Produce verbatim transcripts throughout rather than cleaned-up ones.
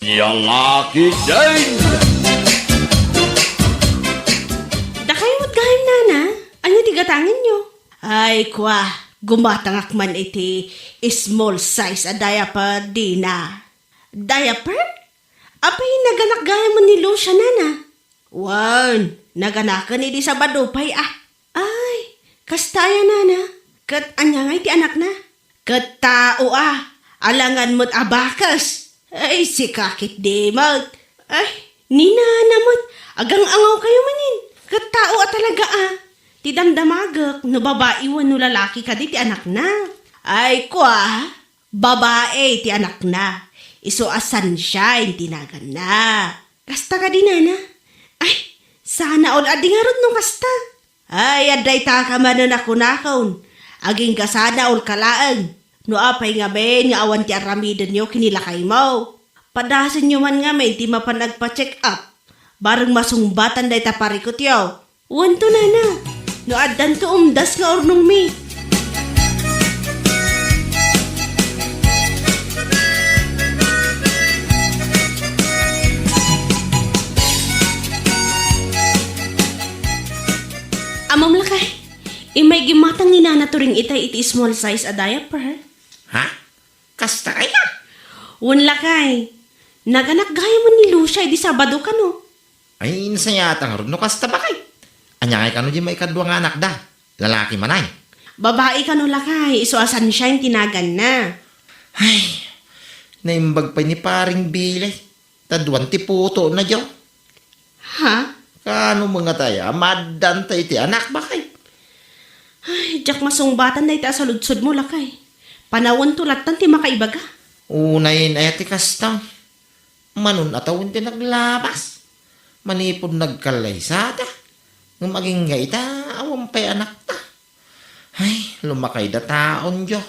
Lalaki din! Dakay met gayam, nana. Ania ti gatangenyo? Ay, kua, gumatangak man iti small size a diaper, dina. Diaper? Apay, naganak gayam ni Lucia, nana? Wen, naganaken idi Sabado pay a. Ay, kasta aya, nana? Ket ania ngay ti anakna? Ket tao a, alangan met a bakes. Ay, sika ketdi met. Ay, ni nana met, agang-angaw kayo manen. Ket tao a talaga a. Ti damdamagek, no babai wenno lalaki kadi ti anakna. Ay, kua, babai ti anakna. Isu a Sunshine ti naganna. Kasta kadi, nana? Ay, sana all a di ngarud no kasta. Ay, adda ita ka manen a kunakon. Agingga sana all ka laeng. No apay ngamin nga awan ti aramidenyo ken ni lakaymo, padasenyo man ngamin ti mapan agpa-check up. Bareng masungbatan dayta parikutyo. Wen to, nana. No addanto umdas nga urnongmi. Ammom, lakay, immay gimmatang ni Nana Turing itay iti small size a diaper. Ha? Kasta aya? Wen, lakay. Naganak gayam ni Lucia idi Sabado kano. Ay, insayata ngarud no kasta, bakay. Ania ngay kano di maikadua nga anakda? Lalaki manay? Babai kano, lakay, isu a Sunshine ti naganna. Ay, naimbag pay ni Paring Billy. Taduan ti putona, diyo. Ha? Kano nga taya, maaddanta iti anak, bakay? Ay, diak masungbatan dayta a saludsodmo, lakay. Panawen to lattan ti makaibaga. Unayen aya ti kasta. Manon a tawen ti naglabas. Manipud nagkallaysada. Ngem agingga ita, awan pay anakta. Ay, lumakayda taon, Diyo.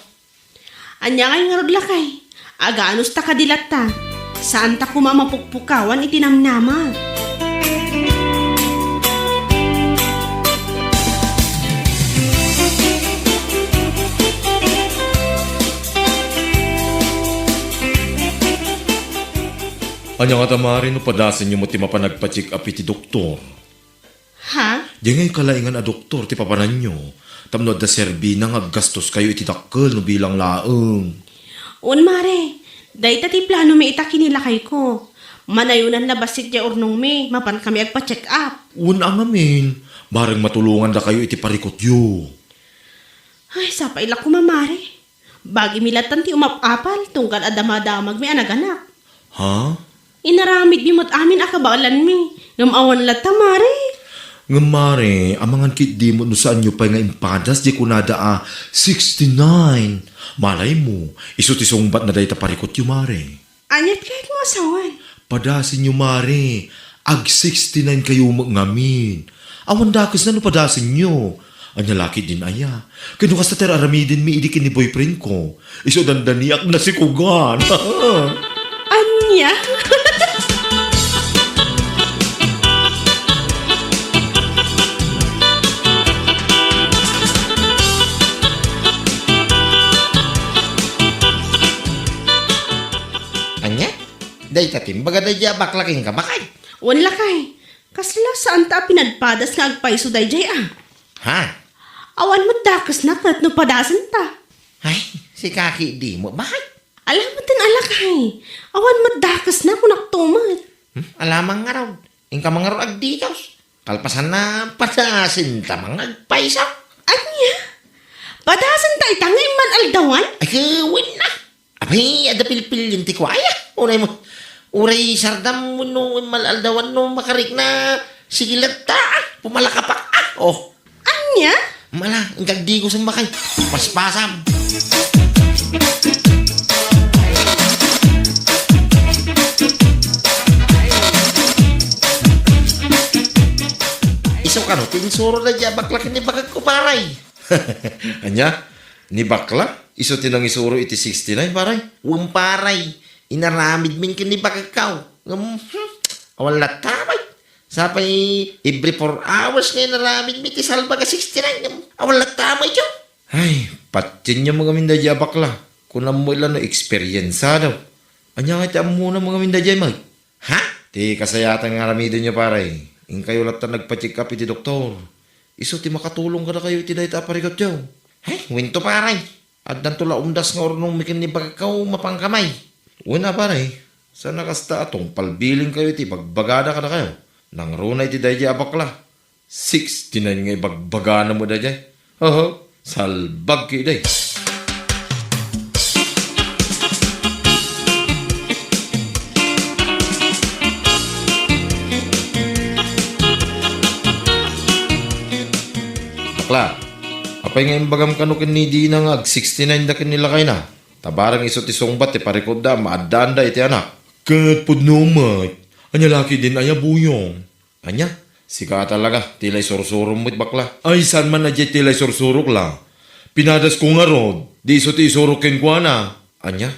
Ania ngay ngarud, lakay? Aganos ta kadi latta. Saanta koma a mapukpukawan iti namnama. Ania ngata, Mare, no padasenyo met ti mapan agpa-check up iti doktor? Ha? Diay ngay kalaingan a doktor ti papananyo, tapno adda serbina nga aggastoskayo iti dakkel no bilang laeng. Wen, Mare, dayta ti planomi ita ken ni lakayko. Manayonanna bassit diay urnongmi, mapankami agpa-check up. Wen a ngamin, bareng matulongandakayo iti parikutyo. Ay, sapay la koma, Mare. Bagimi lattan ti umap-apal tunggal adda madamagmi a naganak. Ha? Inaramidmi met amin a kabaelanmi, ngem awan latta, Mare. Ngem, Mare, amangan ketdi met no saanyo pay nga impadas diay kunada a sixty-nine. Malay mo, isu ti sungbatna dayta parikutyo, Mare. Aniat kayatmo a sawen? Padasenyo, Mare. Ag sixty-nine kayo met ngamin. Awan dakesna no padasenyo. Ania la ketdin aya? Ken no kasta ti ar-aramidenmi idi ken ni boyfriend ko, isu dandaniak nasikugan. Ania? Ania? Dayta ti imbaga daydiay a bakla kenka, bakay? Wen, lakay. Kasla saanta a pinadpadas nga agpayso daydiay a. Ha? Awan met dakesna ket no padasenta. Ay, sika ketdi met, bakay? Ala met ten a, lakay. Awan met dakesna, kunakto met. Hmm? Ala man ngarud. Inka man ngarud agdikus. Kalpasanna, padasenta man nga agpayso. Ania? Padasenta ita nga immal-aldawan? Ay, wen a. Apay, adda pilpilien ti kuaya. Unay mo, uray sardam wenno immal-aldawan no makarikna, sige latta, ah, pumalakapak, ah, oh. Ania? Mala, inka agdikus, bakay. Paspasam. Isu kano ti insuro daydiay a bakla ken ni bakko, paray? Ania? Ni bakla? Isu ti nangisuro iti sixty-nine, paray? Wen, paray. Inaramidmin ken ni bakko. Ngem, hmm, awan latta pay. Sapay every four hours nga inaramidmi ti salbag a sixty-nine. Ngem, awan latta pay, Diyo. Ay, patienyo met ngamin daydiay a bakla. Kunam met la no eksperyensado. Ania nga ti ammona mo ngamin daydiay, Mike? Ha? Ti kasayatan nga aramidenyo, pare. Inkayo latta nagpa-check up iti doktor. Isu ti makatulong kadakayo iti dayta a parikutyo. He? Winto, pare. Addanto la umdas nga urnongmi ken ni bagakkaw, mapangkamay. Wen a, pare. Sana kasta a tungpalbilinkayo iti ibagbagada kadakayo. Nangruna iti daydiay a bakla. Sixty-nine nga ibagbagana met daydiay. Oho, salbag ki, day. Bakla, apay nga imbagam kano ken ni Dina nga ag-sixty-nine da ken ni lakayna? Ta bareng isu ti sungbat ti parikutda a maaddaanda iti anak. Ket pudno met. Ania la ketdin aya, Boyong? Ania? Sika talaga, ti la isursurom met, bakla. Ay, saan man a diay ti la isursurok la? Pinadasko ngarud, di isu ti isurok kenkuana. Ania?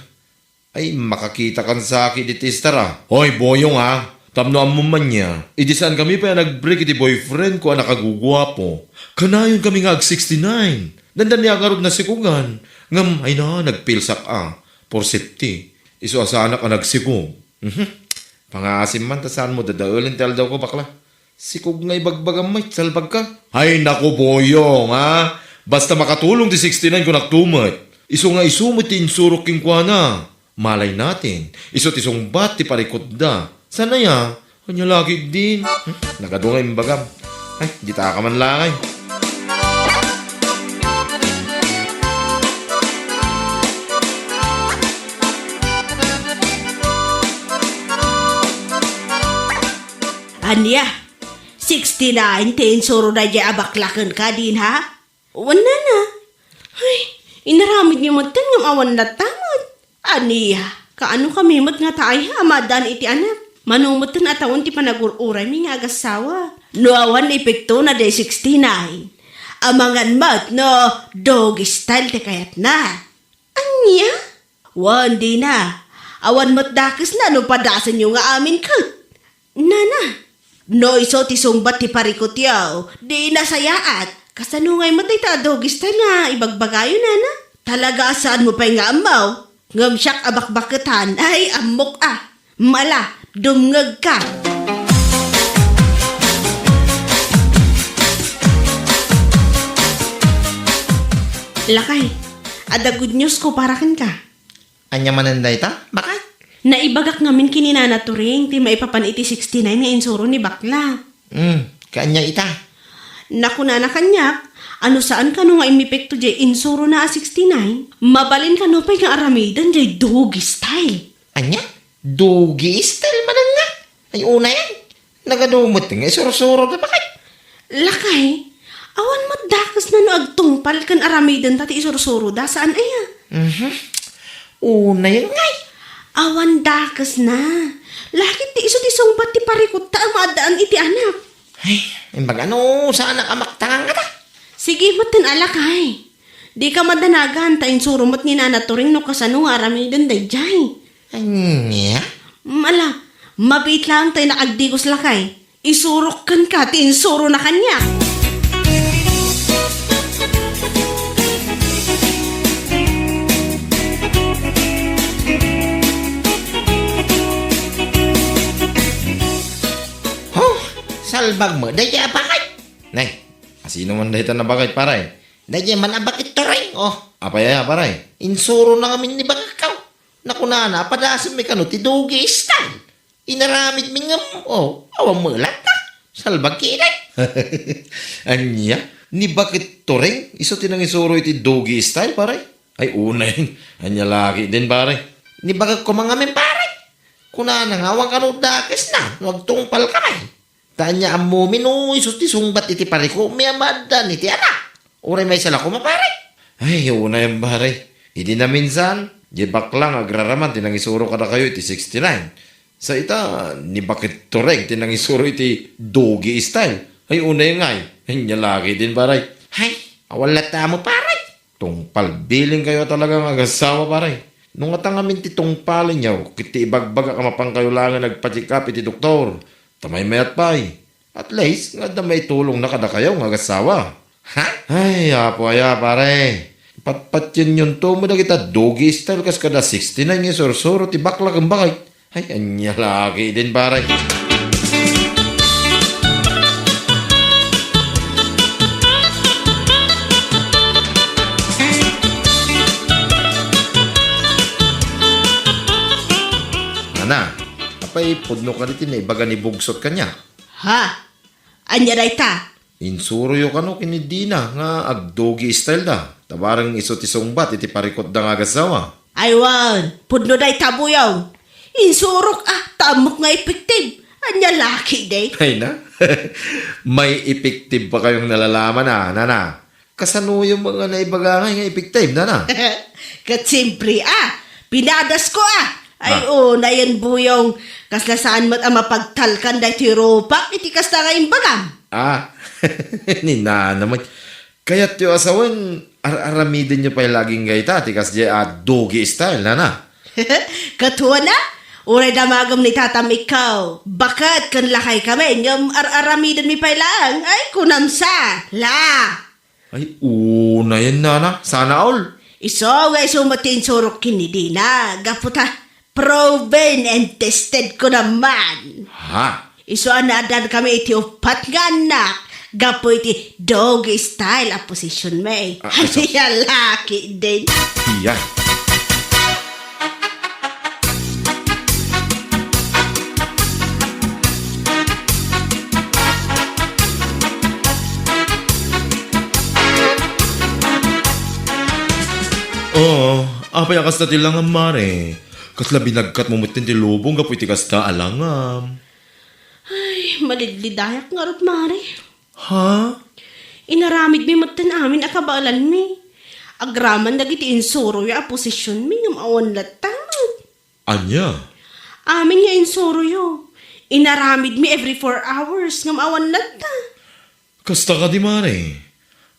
Ay, makakitakan sa akin iti istar a. Hoy, Boyong a, tapno ammom man nia, idi saankami pay a nag-break iti boyfriend ko a nakaguguapo. Kanayon kami nga ag-sixty-nine. Dandani a ngarud nasikogan. Ngem, ay na, nagpilsak a. For safety. Isu a saanak a nagsikog. Mhm. Pangaasim man ta saanmo dadaelen ti aldawko, bakla. Sikog nga ibagbagam met, salbagka. Ay, naku, Boyong, a. Basta makatulong ti sixty-nine, kunakto met. Isu nga isu met ti insurok kenkuana. Malay natin, isu ti sungbat ti parikutda. Saan aya? Ania la ketdin? Hmm? Nagadu nga imbagam. Ay, dita ka man la ngay. Ania? Sixty-nine ti insuro daydiay a bakla kenka, Dina? Wen, nana. Ay, inaramidmi metten ngem awan latta met. Ania, kaano kami met ngata aya a maaddaan iti anak? Mano metten a tawen ti panagur-uraymi nga agassawa? No awan epektona diay sixty-nine, amangan met no doggy style ti kayatna. Ania? Wen, Dina. Awan met dakesna no padasenyo nga amin ket. Nana, no isu ti sungbat ti parikutyo, di nasayaat. Kasano ngay met dayta a doggy style nga ibagbagayo, nana? Talaga a saanmo pay nga ammo. Ngem siak a bakbaketan, ay, ammok a. Mala, dumngegka. Lakay, adda good news ko para kenka. Ania manen dayta? Bakit? Naibagak ngamin ken ni Nana Turing ti maipapan iti sixty-nine nga insuro ni bakla. Hmm, kaanya ita? Nakunana kaniak, a no saan kano nga imepekto diay insurona a sixty-nine, mabalin kano pay nga aramiden diay doggy style. Ania? Doggy style manen nga? Ay, unayen. Nagadu met nga isursuro da, bakit? Lakay, awan met dakesna no agtungpal ken aramidenta ti isursuro da, saan aya? Mhm. Unayen ngay. Awan dakesna. Lakay ti isu ti sungbat ti parikutta a maaddaan iti anak. Ay, imbag ano, saanak a maktangan kata? Sige metten a lakay. Dika madanagan ta insuro met ni Nana Turing no kasano nga aramiden daydiay. Ania? Mala, mabiit laeng ta innak agdigos lakay. Isurok kenka ti insurona kaniak. Oh, salbag met daydiay a bakit. Nay, asino man dayta a bakit, pare? Daydiay man a bakit, Turing, oh. Apay aya, pare? Insurona ngamin ni bagakkaw. Nakunana a padasenmi kano ti doggy style. Inaramidmi ngem, oh, awan met latta. Salbag ketdi. Ania? Ni bakit Turing? Isu ti nangisuro iti doggy style, pare? Ay, unayen. Ania la ketdin, pare? Ni bagakko man ngamin, pare. Kunana nga awan kano dakesna no agtungpalka pay. Ta ania ammomi no isu ti sungbat iti parikutmi a maaddaan iti anak? Uray maysa la koma, pare? Ay, unayen, pare. Idi naminsan, diay bakla nga agraraman ti nangisuro kadakayo iti sixty-nine. Sa ita, ni bakit Turing ti nangisuro iti doggy style. Ay, unayen ngay. Ania la ketdin, pare? Hay, awan latta met, pare. Tungpalbilinkayo a talaga nga agassawa, pare. No ngata ngamin ti tungpalenyo, ket ti ibagbagak a mapankayo laengen agpa-check up iti doktor. Ta maymayat pay. At least, nga adda maitulongna kadakayo nga agassawa. Ha? Ay, apo aya, pare. Patpatienyon to met dagita doggy style kas kada sixty-nine nga isursuro ti bakla ken baket. Ay, ania la ketdin, pare. Nana, apay pudno kadi ti naibaga ni Bugsot kaniak? Ha? Ania dayta? Insuroyo kano ken ni Dina nga ag-doggy style da. Ta bareng isu ti sungbat iti parikutda nga agassawa. Ay wen, pudno dayta, Buyong. Insurok a, ta ammok nga effective. Ania la ketdin? Ay na. May effective pa kayong nalalaman, a, nana. Kasanoyo met nga naibaga nga effective, nana? Ket siyempre, a, pinadasko, a. Ay, Ah. Unayen, Buyong, kasla saan met a mapagtalkan daytoy rupak iti kasta nga imbagam. Ah, ni nana met. Kayatyo a sawen, ar-aramidenyo pay la agingga ita ti kasdiay a doggy style, nana? Ket wen a, uray damagem ni tatam ikaw, baket ken lakay kami, ngem ar-aramidenmi pay laeng, ay, kunam sa, la. Ay, unayen, nana, sana all. Isu nga isu met ti insurok ken ni Dina, gapu ta proven and tested ko naman. Ha? Isu a naaddan kami iti uppat nga annak gapu iti doggy style a position, may. Ah, isu. Ania la ketdin. Iya. Oo, apay a kasta ti langam, mare? Kasla binagkat mo metten ti lubong gapu iti kasta a langam. Ay, malidlidayak ngarud, mare. Ha? Inaramidmi metten amin a kabaelanmi. Agraman dagiti insuroyo a positionmi ngem awan latta. Ania? Amin nga insuroyo. Inaramidmi every four hours ngem awan latta. Kasta kadi, mare?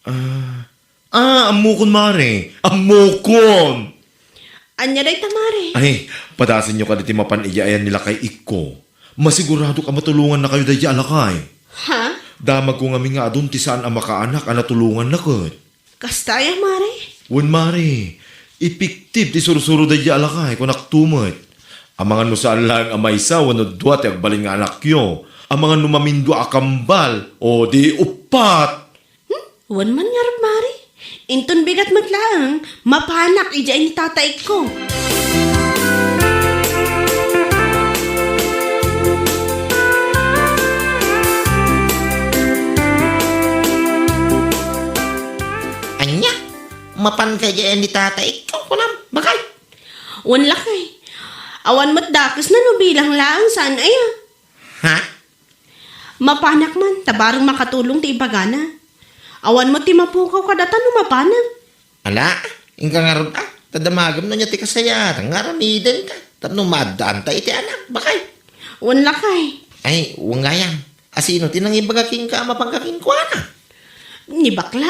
Ah, ah, ammokon, mare. Ammokon! Ania dayta, mare? Ay, padasenyo kadi ti mapan idiay ayan ni lakay ikko. Masiguradok a matulongannakayo daydiay a lakay. Ha? Damagko ngamin nga adun ti saan a makaanak a natulonganna ket. Kasta aya, mare? Wen, mare. Epektibo ti sursuro daydiay a lakay, kunak to met. Amangan no saan laeng a maysa wenno dua ti agbalin nga anakyo. Amangan no mamindua a kambal, o di uppat. Hmm? Wen man ngarud, mare. Inton bigat met laeng, mapanak idiay ni tataikko. Ania? Mapanka idiay ni tataikko, kunam, bakay? Wen lakay. Awan met dakesna no bilang laeng saan aya. Ha? Mapanak man, ta bareng makatulong ti ibagana. Awan met ti mapukaw kadata no mapanak. Ala, inka ngarud a, ta damagem no ania ti kasayaatan nga aramidenka, tapno maaddaanta iti anak, bakay. Wen lakay. Ay, wen gayam. Asino ti nangibaga kenka a mapanka kenkuana? Ni bakla.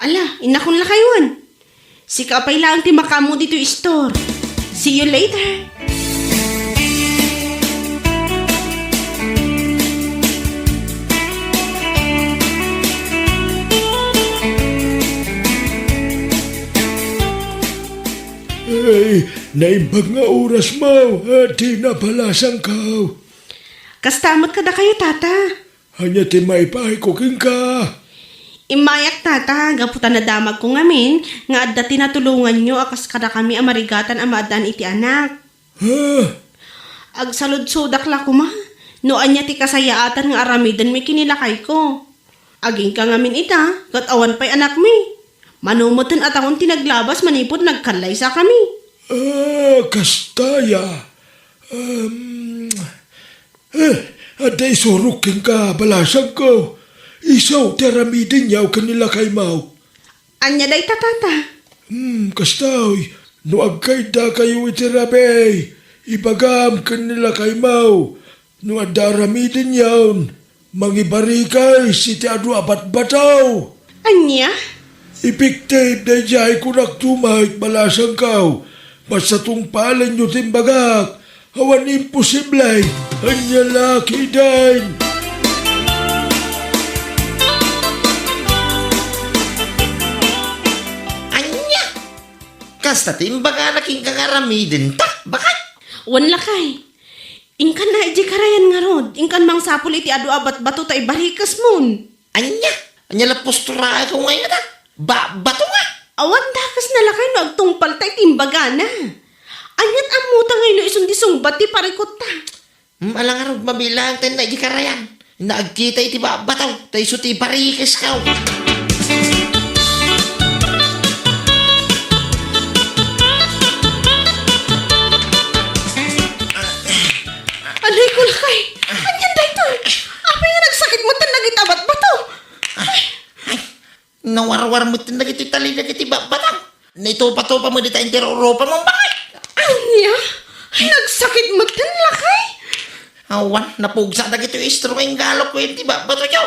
Ala, innakon lakay wen. Sika pay laeng ti makaammo ditoy store. See you later. Ay, naimbag nga orasmo, a, ti nabalasangko. Kasta met kadakayo, tata. Ania ti maipaayko kenka? Immayak, tata, gapu ta nadamagko ngamin nga adda ti natulonganyo a kas kadakami a marigatan a maaddaan iti anak. Ha? Agsaludsodak la koma no ania ti kasayaatan nga aramidenmi ken ni lakayko. Agingga ngamin ita, ket awan pay anakmi. Mano metten a tawen ti naglabas manipud nagkallaysakami. Ah, kasta aya. Um, Eh, adda isurok kenka, balasangko. Isu ti aramidenyo ken ni lakaymo. Ania dayta, tata? Hmm, kastoy, no agkaiddakayo iti rabii, ibagam ken ni lakaymo. No adda aramidenyon, mangibarikes iti adu a batbato. Ania? Epektibo daydiay, kunak to met, balasangko. Basta tungpalenyo ti imbagak. Awan imposible. Ania la ketdin. Kasta ti imbagana kenka nga aramidenta, baket? Wen lakay. Inkan na idiay karayan ngarud, inkan mangsapul iti adu a batbato ta ibarikesmon. Ania? Ania la postura ko ngay ngata? Batbato nga? Awan dakes na lakay no agtungpalta iti imbagana. Aniat ammota ngay no isun ti sungbat ti parikutta? Hmm, ala ngarud mabilang tayo na iti karayan. Naagkita iti batbato, ta isu ti barikesko. Alayko lakay! Anian daytoy? Apay nga nagsakit met ti nagitabatbato? Ay, nawarwar met ti nagiti tali dagiti batbato. Naitupa-tupa met dita entero urupa mo, baket? Ania? Nagsakit met ti lakay? Awan, napugsa dagiti istro nga inggalok ko iti batbato, yo.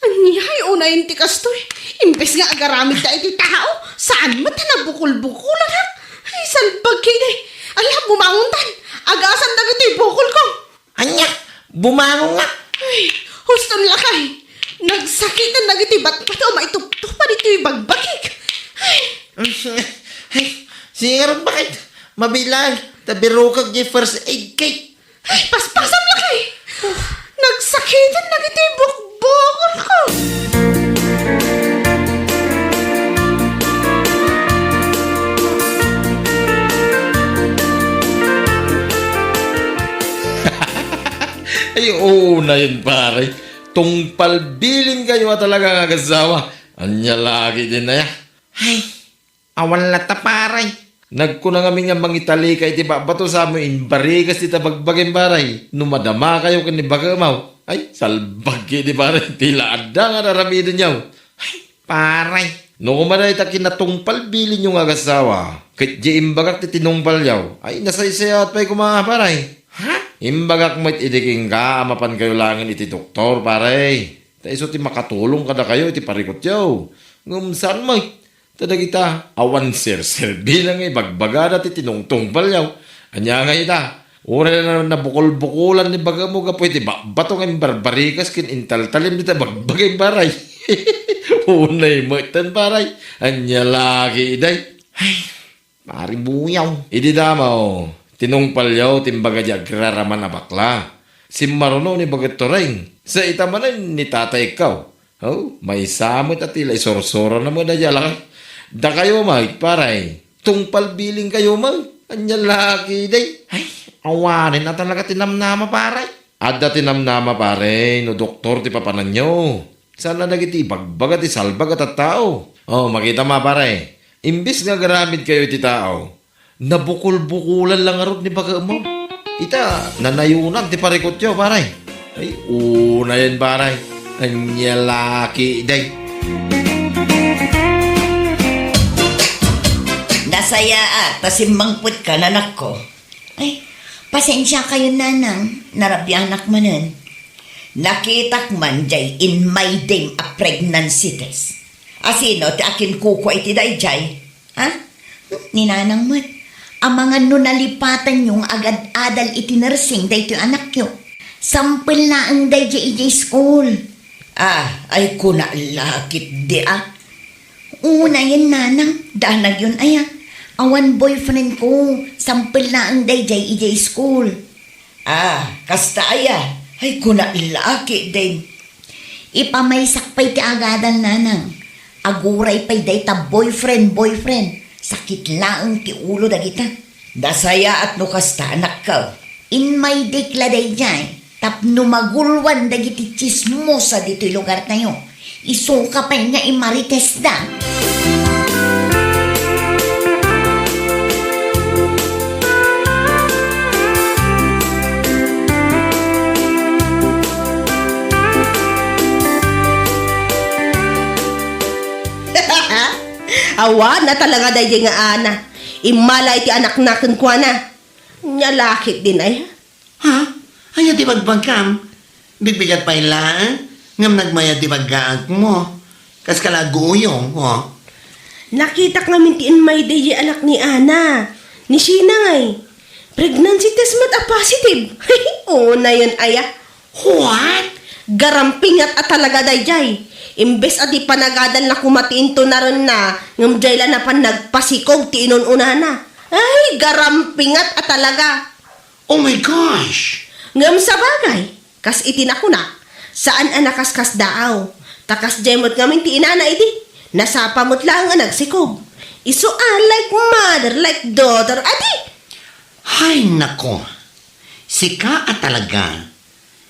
Ania, ay unayen ti kastoy. Imbes nga agaramid ta iti tao, saan met ti nabukol-bukolan, ha? Ay, salbag kidi. Ala, bumangontan. Agasan dagiti bukol ko. Ania, bumangon nga. Ay, huston lakay. Nagsakiten dagiti batbato a maituptupa ditoy bagbagik. Ay. Ay, singarot baket? Mabilang, ta birukek di first aid kit. Ay, paspasam lakay. Nagsakiten dagiti bukbukol ko. Ay, oo na yun, pare. Tungpal bilin kayo a talaga nga agasawa. Anya lagi din na ya. Ay, awan latta, pare. Nagkuna ngamin nga mangitalika iti babato sa mo imbarigas ti tabagbagim, pare. No madama kayo ken ni bagamaw. Ay, salbag kidi, pare. Tila adda nga aramiden yaw. Ay, pare. No kumada ita kinatungpal bilin yung agasawa. Ket di imbagak ti tinungpal yaw. Ay, nasaysayaat pay kuma, pare. Ha? Imbagak met idi kenka a mapan kayo langen iti doktor, pare. Ta isu ti makatulong kadakayo iti parikutyo. Ngem saan met? Ta dagita, awan serserbina nga ibagbagada ti tinungtungpal yaw. Ania nga ita? Uray na nabukol-bukolan ni bagamo gapu iti babato nga imbarbarikas ken intaltalim dita bagbagay, pare. Unay met ten, pare. Ania lagi, iday? Ay, Pari Buyaw. Idi damaw, tinungpal yaw ti imbaga di agraraman a bakla. Simmaruno ni Baget Toreng. Sa ita manen ni Tatay Kaw. Oh, maysa met a tila isursurana met a dialak. Dakayo met, pare. Tungpal bilin kayo met. Anya laki, day. Ay, awanen a talaga ti namnama, pare. Adda ti namnama, pare, no doktor ti papananyo. Saan a dagiti ibagbaga ti salbag a tattao. Oh, makita ma, pare. Imbes nga agaramid kayo iti tao, nabukol-bukolan la ngarud ni bagamo. Ita, nanayunan ti parikutyo, pare. Ay, unayen, pare. Anya laki, day. Nasayaat ta simmangpetka, anakko. Ay, pasensia kayo, nanang. Narabianak manen. Nakitak man jay inmaydem a pregnancy test. Asino ti akinkukua iti dayjay? Ha? Ni nanang met. Amangan no nalipatanyo nga agad-adal iti nursing daytoy anakyo. Sampel laeng dayjay idiay school. Ah, ay kuna la ketdi a. Unayen, nanang, danagyon aya. Awan boyfriend ko, sampel laeng dayjay idiay school. Ah, kasta aya? Ay, kuna la ketdin. Ipamaysak pay ti agadal, nanang. Aguray pay dayta boyfriend, boyfriend. Sakit laeng ti ulo dagita. Nasayaat no kasta, anakko. Inmaydek la dayjay tapno magulwan dagiti tsismosa ditoy lugartayo. Isuka pay nga imaritesda. Awan a talaga daydi nga ana. Immala iti anakna kenkuana. Nya la ketdin aya. Ha? Aya ti bagbagam? Bigbigat pay laeng, ngem nagmayat ti paggaak mo. Kas kala guyong, oh. Nakitak ngamin ti inmayde dayjay anak ni Ana. Ni Sheena ngay. Pregnancy test met a positive. Unayen aya. What? Garampingat a talaga dayjay. Imbes a di panagadalna koma ti intunarenna, ngem jay la napan nagpasikog ti inun-unana. Ay, garampingat a talaga. Oh my gosh! Ngem sabagay, kas iti nakunak, saan a nakaskasdaaw. Ta kasdiay met ngamin ti inana idi. Nasapa met laeng a nagsikog. Isu a like mother, like daughter, adi? Hay nako, sika a talaga.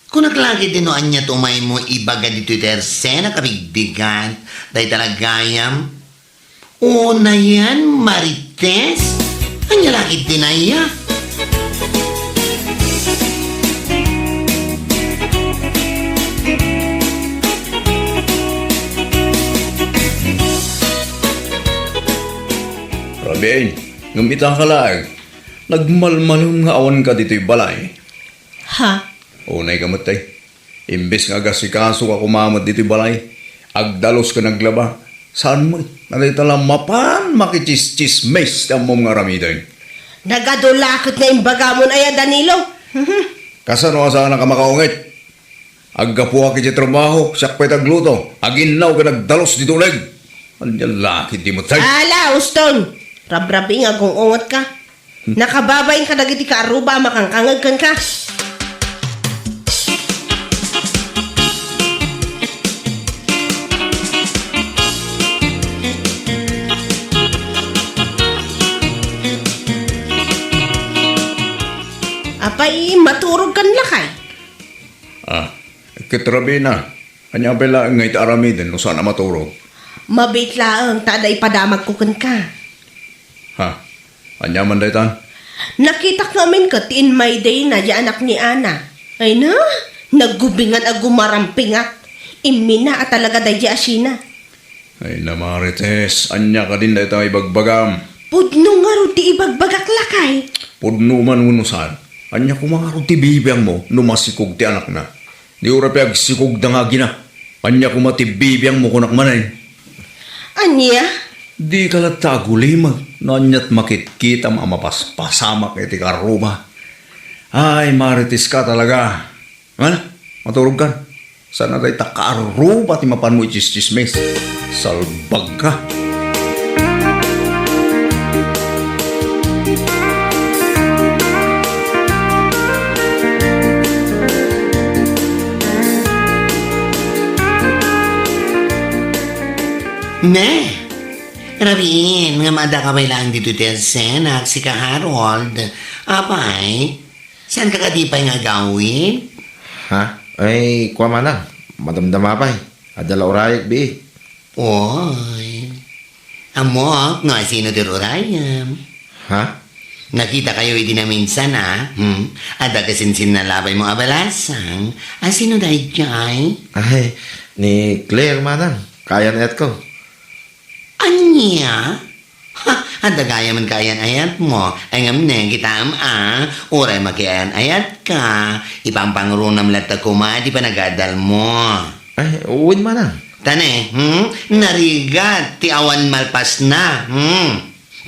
Kunak la ketdi no ania ti umaymo ibaga ditoy ti Arsena kabigbigat, dayta la gayam. Unayen, Marites? Ania la ketdi dayta? Rabiin, ngem ita ka laeng, nagmalmalem nga awanka ditoy balay. Ha? Unay ka met, tay. Imbes nga agasikaso ka koma met ditoy balay, agdalus ken aglaba. Saan met, nadayta la mapan makitsistsismis ti ammom nga aramiden. Nagadu la ket nga imbagamon aya, Danilo? Kasano a saanka makaungit? Aggapuak iti trabaho, siak pay ti agluto, aginnaw ken agdalus ditoy uleg. Ania la ketdi met, tay? Ala, Uston! Rabrabi nga agung-ungetka. Nakababain kadagiti kaarruba a makangkangeg kenka. Apay, maturogkan lakay? Ah, ket Rabina, ania pay laeng nga iti aramiden no saan a maturog? Mabiit laeng ta adda ipadamagko kenka. Ha? Ania man daytan? Nakitak ngamin ket ti inmaydayna ya anak ni Ana. Ay na, naggubingan a gumarampingat. Immina a talaga daydi a Sheena. Ay na, Marites, ania kadin dayta nga ibagbagam? Pudno ngarud ti ibagbagak, lakay. Pudno man wenno saan. Ania koma ngarud ti bibiangmo no masikog ti anakna? Di uray pay agsikogda nga agina. Ania koma ti bibiangmo kunak manen? Ania? Dika latta agulimek no aniat makitkitam a mapaspasamak iti kaarruba. Ay, Marites ka talaga. Ngana, maturogkan. Saan a dayta kaarruba ti mapanmo itsistsismis. Salbagka. Ne, Rabin, ngem adda ka pay laeng ditoy ti Arsena, sika Harold. Apay, saanka kadi pay nga agawid? Ha? Ay, kua manang, madamdama pay. Adda la urayek, bii. Oy. Ammok no asino ti urayem. Ha? Nakitakayo idi naminsan, a? Hmm? Adda kasinsinna labaymo a balasang. Asino daydiay? Ay, ni Claire manang. Kaayan-ayatko. Ania? Ha, adda gayam kaayan-ayatmo. Ay, ngem ne, kitaem, a, uray makiayan-ayatka, ipangpangrunam latta koma ti panagadalmo. Ay, wen manang. Ta ne, hmm? Narigat ti awan malpasna, hmm?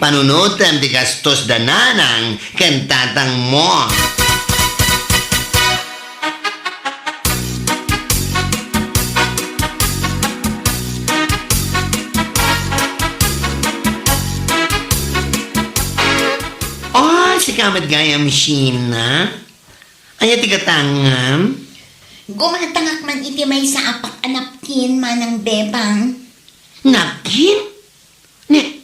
Panunotem ti gastos da nanang ken tatangmo. Oh, sika met gayam, Sheena? Ania ti gatangam? Gumatangak man iti maysa a pak a napkin, Manang Bebang. Napkin? Ni,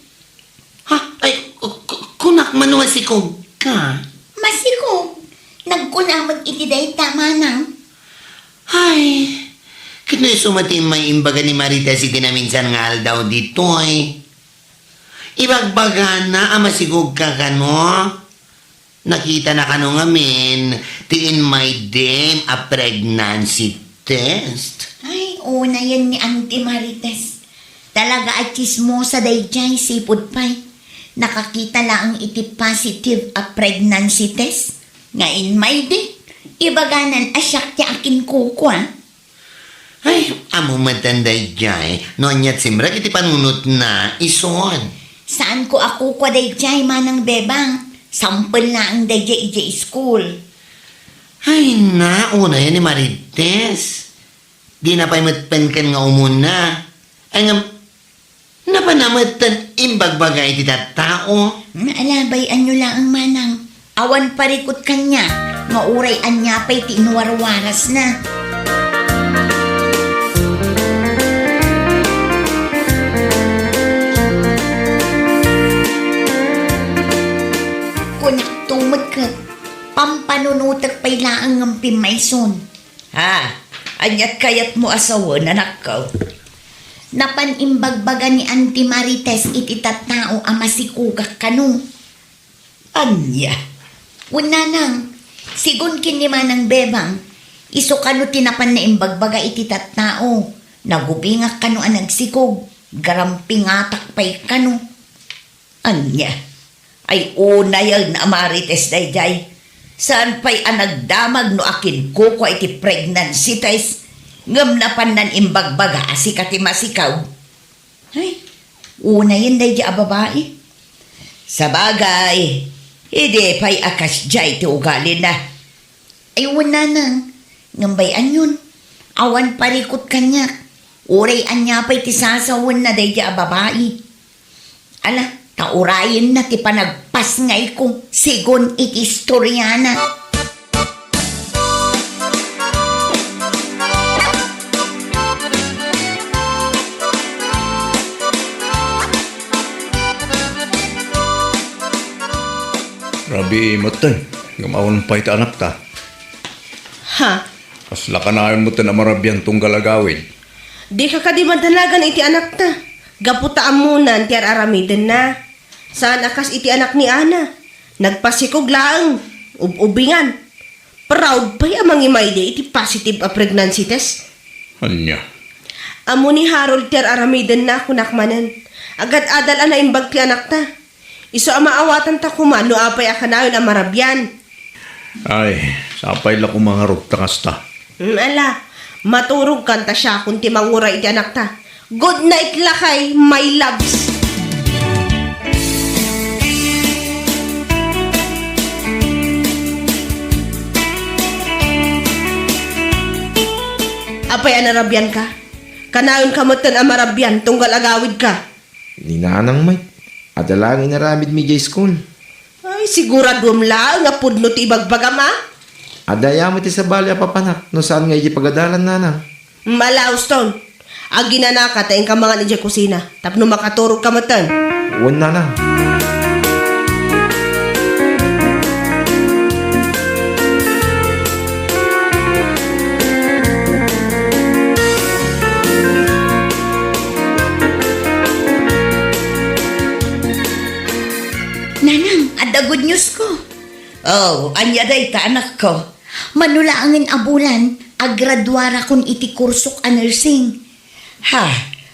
ha? Ay, ku-, ku-, kunak man no masikogka. Masikog. Nagkuna met iti dayta, manang. Ay, ket no isu met ti immay imbaga ni Marites iti naminsan nga aldaw ditoy. Ibagbagana a masikogka kano. Nakitana kano ngamin ti inmaydem a pregnancy test? Ay, unayen ni Auntie Marites. Talaga a tsismosa daydiay, sipud pay. Nakakita laeng iti positive a pregnancy test nga inmayde. Ibaganan a siak ti akinkukua. Ay, ammo metten daydiay, no aniat simrek iti panunotna, ison. Saanko a kukua daydiay, Manang Bebang. Sampel laeng daydiay idiay school. Ay, na, unayen ni Marites. Dina pay met penken nga umuna. Ay ngem, napan a metten imbagbaga iti tattao. Ala, bay-anyo laeng, manang. Awan parikut kaniak, nga uray ania pay ti inuwarwarasna. Kunakto met ket, pampanunotek pay laeng ngem pimmayson. Ha? Aniat kayatmo a sawen, anakko? Napan imbagbaga ni Auntie Marites iti tattao a masikugak kano. Ania? Wen, nanang, sigun ken ni Manang Bebang, isu kano ti napan naimbagbaga iti tattao. Nagubingak kano a nagsikog, garampingatak pay kano. Ania? Ay, unayen a Marites daydiay. Saan pay a nagdamag no akinkukua iti pregnancy test, ngem napannan imbagbaga a sika ti masikog. Ay, unayen daydiay a babai. Sabagay, idi pay a kasdiay ti ugalina. Ay, wen, nanang, ngem bay-anyon, awan parikut kaniak. Uray ania pay ti sasawenna daydiay a babai. Ala, ta urayenna ti panagpasngayko, sigun iti istoriana. Rabii metten, ngem awan pay ti anakta. Ha? Kasla kanayon metten a marabian tunggal agawid. Dika kadi madanagan iti anakta, gapu ta ammonan ti ar-aramidenna. Saan a kas iti anak ni Ana, nagpasikog laeng, ub-ubingan. Proud pay a mangimaydi iti positive a pregnancy test. Ania? Ammo ni Harold ti ar-aramidenna, kunak manen. Agad-adal a naimbag ti anakta. Isu a maawatanta koma no apay a kanayon a marabian. Ay, sapay la koma ngarud ta kasta. Mm, ala, maturogkan ta siakon ti manguray iti anakta. Good night, lakay, my loves. Apay a narabianka? Kanayonka metten a marabian tunggal agawidka. Ni Nanang met, adda laeng inaramidmi idiay school. Ay, siguraduem laeng a pudno ti ibagbagam, a? Adda aya met ti sabali a papanak no saan nga idiay pagadalan, Nanang. Ala, Uston. Aginanaka ta inka mangan idiay kusina tapno makaturogka metten. Wen, Nanang. Nanang, adda good news ko. Oh, ania dayta, anakko? Mano laengen a bulan, agraduarakon iti kursok a nursing. Ha?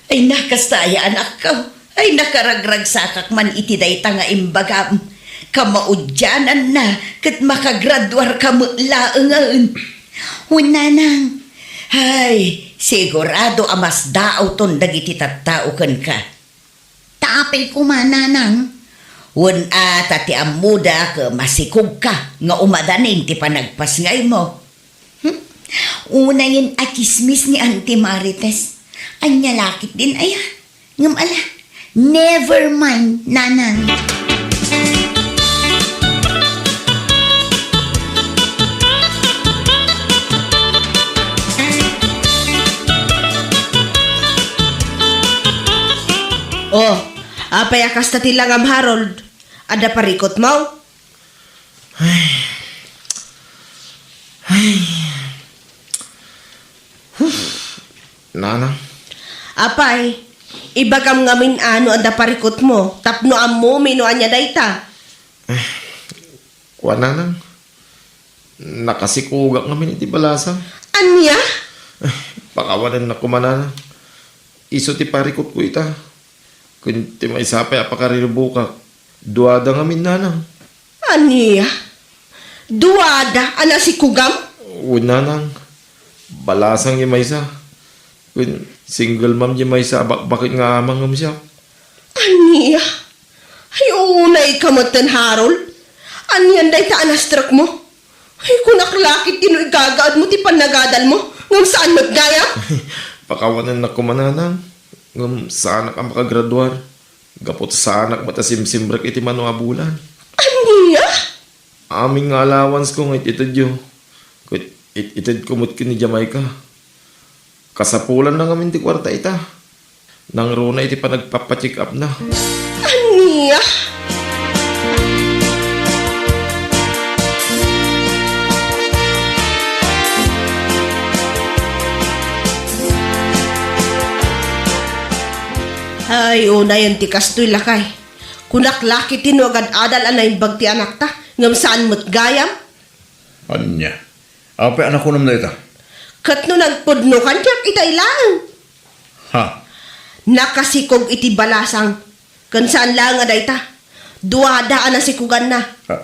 Ay, nakasta aya, anakko? Ay, nakaragragsakak man iti dayta nga imbagam. Kamaudiananna ket makagraduarka met laengen. Wen, Nanang. Hay, sigurado a masdaawton dagiti tattao kenka. Ta apay koma, Nanang? Wen a, ta ti ammoda ket masikogka nga umadanin ti panagpasngaymo. Hmm? Unayen a tsismis ni Auntie Marites. Ania la ketdin aya? Ngem ala, never mind, Nanang. Oh, apay a kasta ti langam, Harold? Adda parikutmo? Ay. Ay. Huh. Nanang. Apay, ibagam ngamin a no adda parikutmo tapno ammomi no ania dayta. Eh, kua, Nanang. Nakasikogak ngamin iti balasang. Ania? Eh, pakawanennak koma, Nanang. Isu ti parikutko ita. Ken ti maysa pay a pakariribukak, duada ngamin, Nanang. Ania? Duada a nasikogam? Wen, Nanang. Balasang ti maysa. Ken single mom ti maysa a bakbaket nga ama ngem siak. Ania? Ay, unayka metten, Harold. Anian dayta a na-stroke mo? Ay, kunak la ketdi no igagaedmo ti pannagadalmo. Ngem saan met gayam? Pakawanennak koma, nanang. Ngem saanak a makagraduar. Gapu ta saanak met a simsimrek iti mano a bulan. Ania? Amin nga allowance ko nga it-itedyo. Ket it-itedko met ken ni Jamaica. Kasapulanna ngamin ti kuarta ita. Nangruna iti panagpapa-check up na. Ania? Ay, unayen ti kastoy, lakay. Kunak la ketdi no agad-adal a naimbag ti anakta, ngem saan met gayam? Ania? Apay a nakunam dayta? Ket no nagpudnokan, diak itay laeng. Ha? Nakasikog iti balasang. Ken saan laeng a dayta. Duada a nasikoganna. Ha?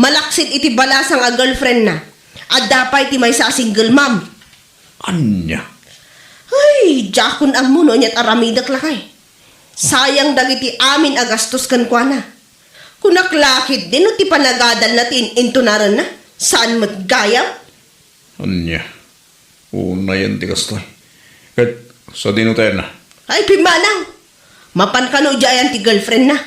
Malaksid iti balasang a girlfriendna. Adda pay ti maysa a single mom. Ania? Ay, diakon ammo no aniat aramidek, lakay. Sayang dagiti amin a gastos kenkuana. Kunak la ketdi no ti panagadalna ti in-intunarenna, saan met gayam? Ania? Unayen ti kastoy. Ket sadino tayenna? Ay, pimmanaw! Mapan kano idiay ayan ti girlfriendna.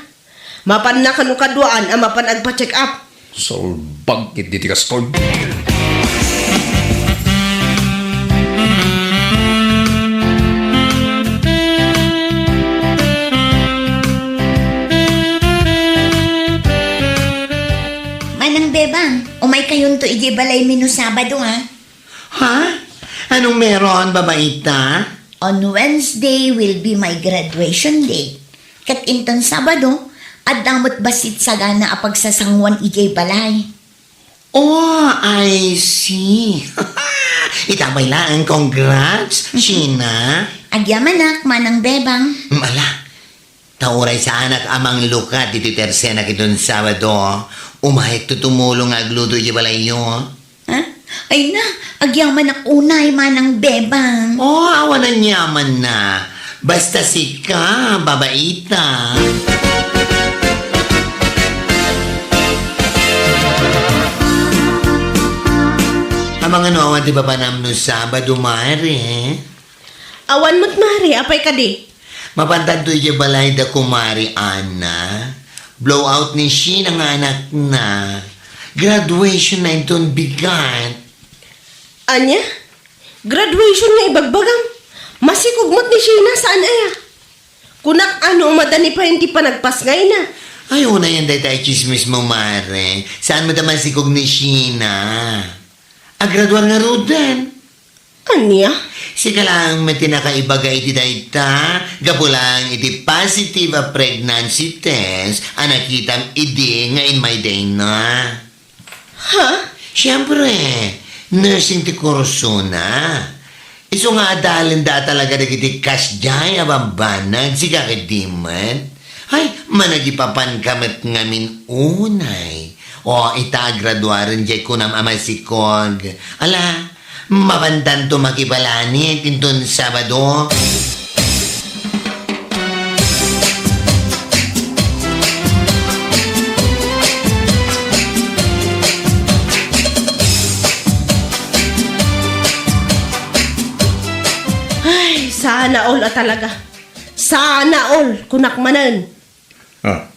Mapanna kano kaduaan a mapan agpa-check up. Salbag ketdi ti kastoy. Manang Bebang, umaykayonto idiay balaymi no Sabado, a. Ha? Anong meron, babaita? On Wednesday will be my graduation day. Ket inton Sabado, adda met bassit sagana a pagsasanguan idiay balay. Oh, I see. Ita pay laeng, congrats, Sheena. Agyamanak, Manang Bebang. Ala, ta uray saanak a manglukat iti tersenak inton Sabado, umayakto tumulong nga agluto iti balayyo. Ha? Ay na, agyamanak unay, Manang Bebang. Oh, awan aniamanna. Basta sika, babaita. Amangan no awan ti papanam no Sabado, Mare? Awan met, Mare. Apay kadi? Mapantanto idiay balay da Kumari Ana. Blowout ni Sheena nga anakna. Graduation na inton bigat. Ania? Graduation nga ibagbagam? Masikog met ni Sheena, saan aya? Kunak, ano, madani pay ti panagpasngayna. Ay, unayen dayta a tsismis mo, Mare. Saan met a masikog ni Sheena? Agraduar ngaruden. Ania? Sika laeng met ti nakaibaga iti dayta, gapu laeng iti positive a pregnancy test a nakitam idi nga immay dayna. Ha? Siempre, nursing ti kursona. Isu nga adalenda a talaga dagiti kasdiay a bambanag, sika ket di met. Ay, managipapanka met ngamin unay. O, ita agraduaren diay kunam a masikog. Ala, mapantanto makibalanit inton Sabado. Ay, sana all a talaga. Sana all, kunak manen. Ah,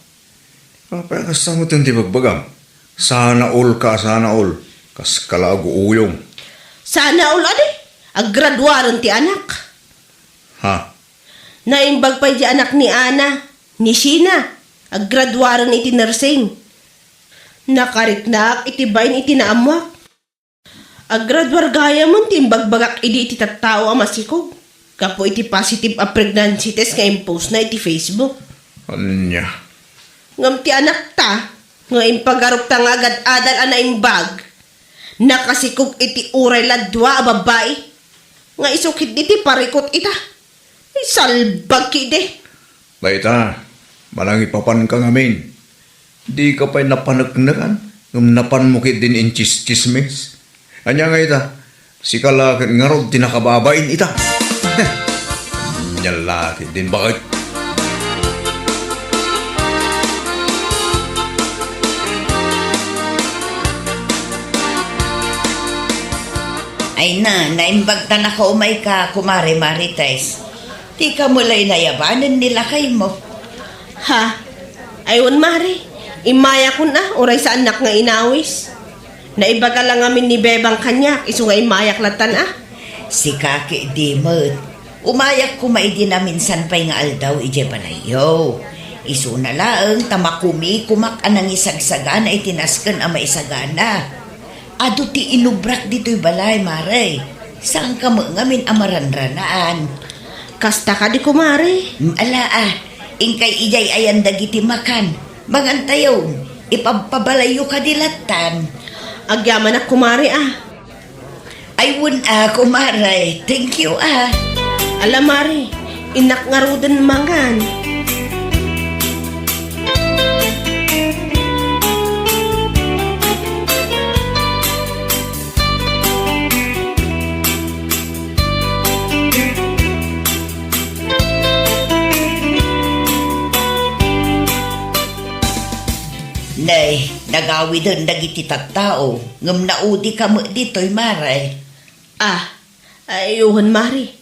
apay a kasta met ti bagbagam? Sana all ka, sana all. Kas kala aguuyong. Sana all adi? Aggraduaren ti anak. Ha? Naimbag pay ti anak ni Ana, ni Sheena. Aggraduaren iti nursing. Nakariknaak iti bain iti naammuak. Aggraduar gayam ti imbagbagak idi iti tattao a masikog gapu iti positive a pregnancy test nga impostna iti Facebook. Ania? Ngem ti anakta nga impagarupta nga agad-adal a naimbag, nakasikog iti uray la dua a babbai nga isu ketdi ti parikut ita. Ay, salbag ketdi. Dayta, manangipapanka ngamin. Dika pay napaneknekan, ngem napanmo ketdin intsistsismis. Ania nga ita, sika la ket ngarud ti nakababain ita. Ania la ketdin baket. Ay na, naimbag ta nakaumay ka, Kumare Marites. Ti ka met lay nayabanen ni lakaymo. Ha? Ay, wen, Mare. Immayak kun a, uray saannak nga inawis. Naibaga la ngamin ni Bebang kaniak, isu nga immayak lattan a. Sika ketdi met. Umayak koma idi naminsan pay nga aldaw idiay balayyo. Isuna laeng ta makumikomak a nangisagsagana iti nasken a maisagana. Adu ti inubrak ditoy balay, Mare. Saanka met ngamin a maranranaan. Kasta kadi, Kumare? Mm, ala a. Inkay idiay ayan dagiti makan. Mangantayo. Ipabpabalayyo kadi lattan. Agyamanak, Kumare, a. Ay, wen a, Kumare. Thank you, a. Ala, Mare. Innak ngaruden mangan. Nay, nagawiden dagiti tattao, ngem naudika met ditoy, Mare. Ah, ay, wen, Mare.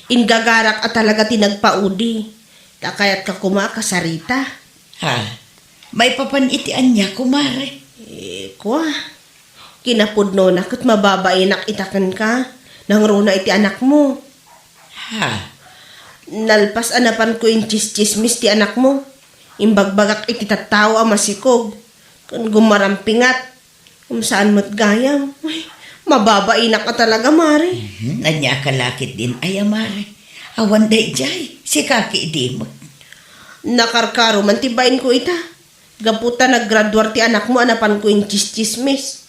Inggagarak a talaga ti nagpaudi. Ta kayatka koma a kasarita. Ha? Maipapan iti ania, Kumare? Eh, kua. Kinapudnona ket mababainak ita kenka. Nangruna iti anakmo. Ha? Nalpas a napanko intsistsismis ti anakmo. Imbagbagak iti tattao a masikog. Ken gumarampingat. Ngem saan met gayam. Ay, mababainak a talaga, Mare. Mhm. Ania ka la ketdin aya, Mare? Awan daydiay. Sika ketdi met. Nakarkaro man ti bainko ita. Gapu ta naggraduar ti anakmo a napanko intsistsismis.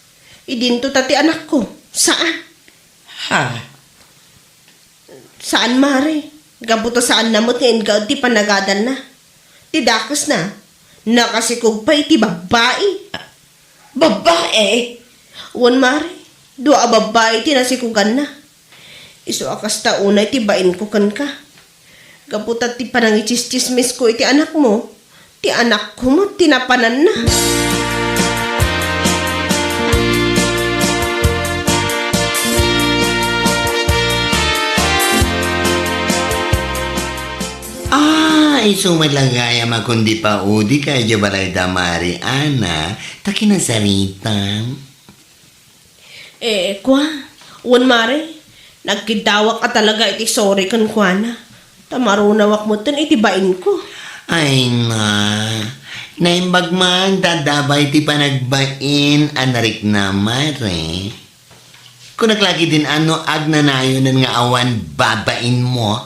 Idinto ta ti anakko. Saan? Ha? Saan, Mare. Gapu ta saanna met nga ingaed ti panagadalna. Ti dakesna, nakasikog pay iti babbai. Babbai? Wen, Mare. Dua a babbai ti nasikuganna. Isu a kasta unay ti bainko kenka. Gapu ta ti panangitsistsismisko iti anakmo, ti anakko met ti napananna. Ah, isu met la gayam a kundi paudika idiay balayda, Mare Ana, ta kinasaritam. Eh, kua, wen, Mare, nagkiddawak a talaga iti sorry kenkuana. Ta marunawak metten iti bainko. Ay na, naimbag man ta adda pay ti panagbain a nariknam, Mare. Kunak la ketdin a no agnanayonen nga awan babainmo.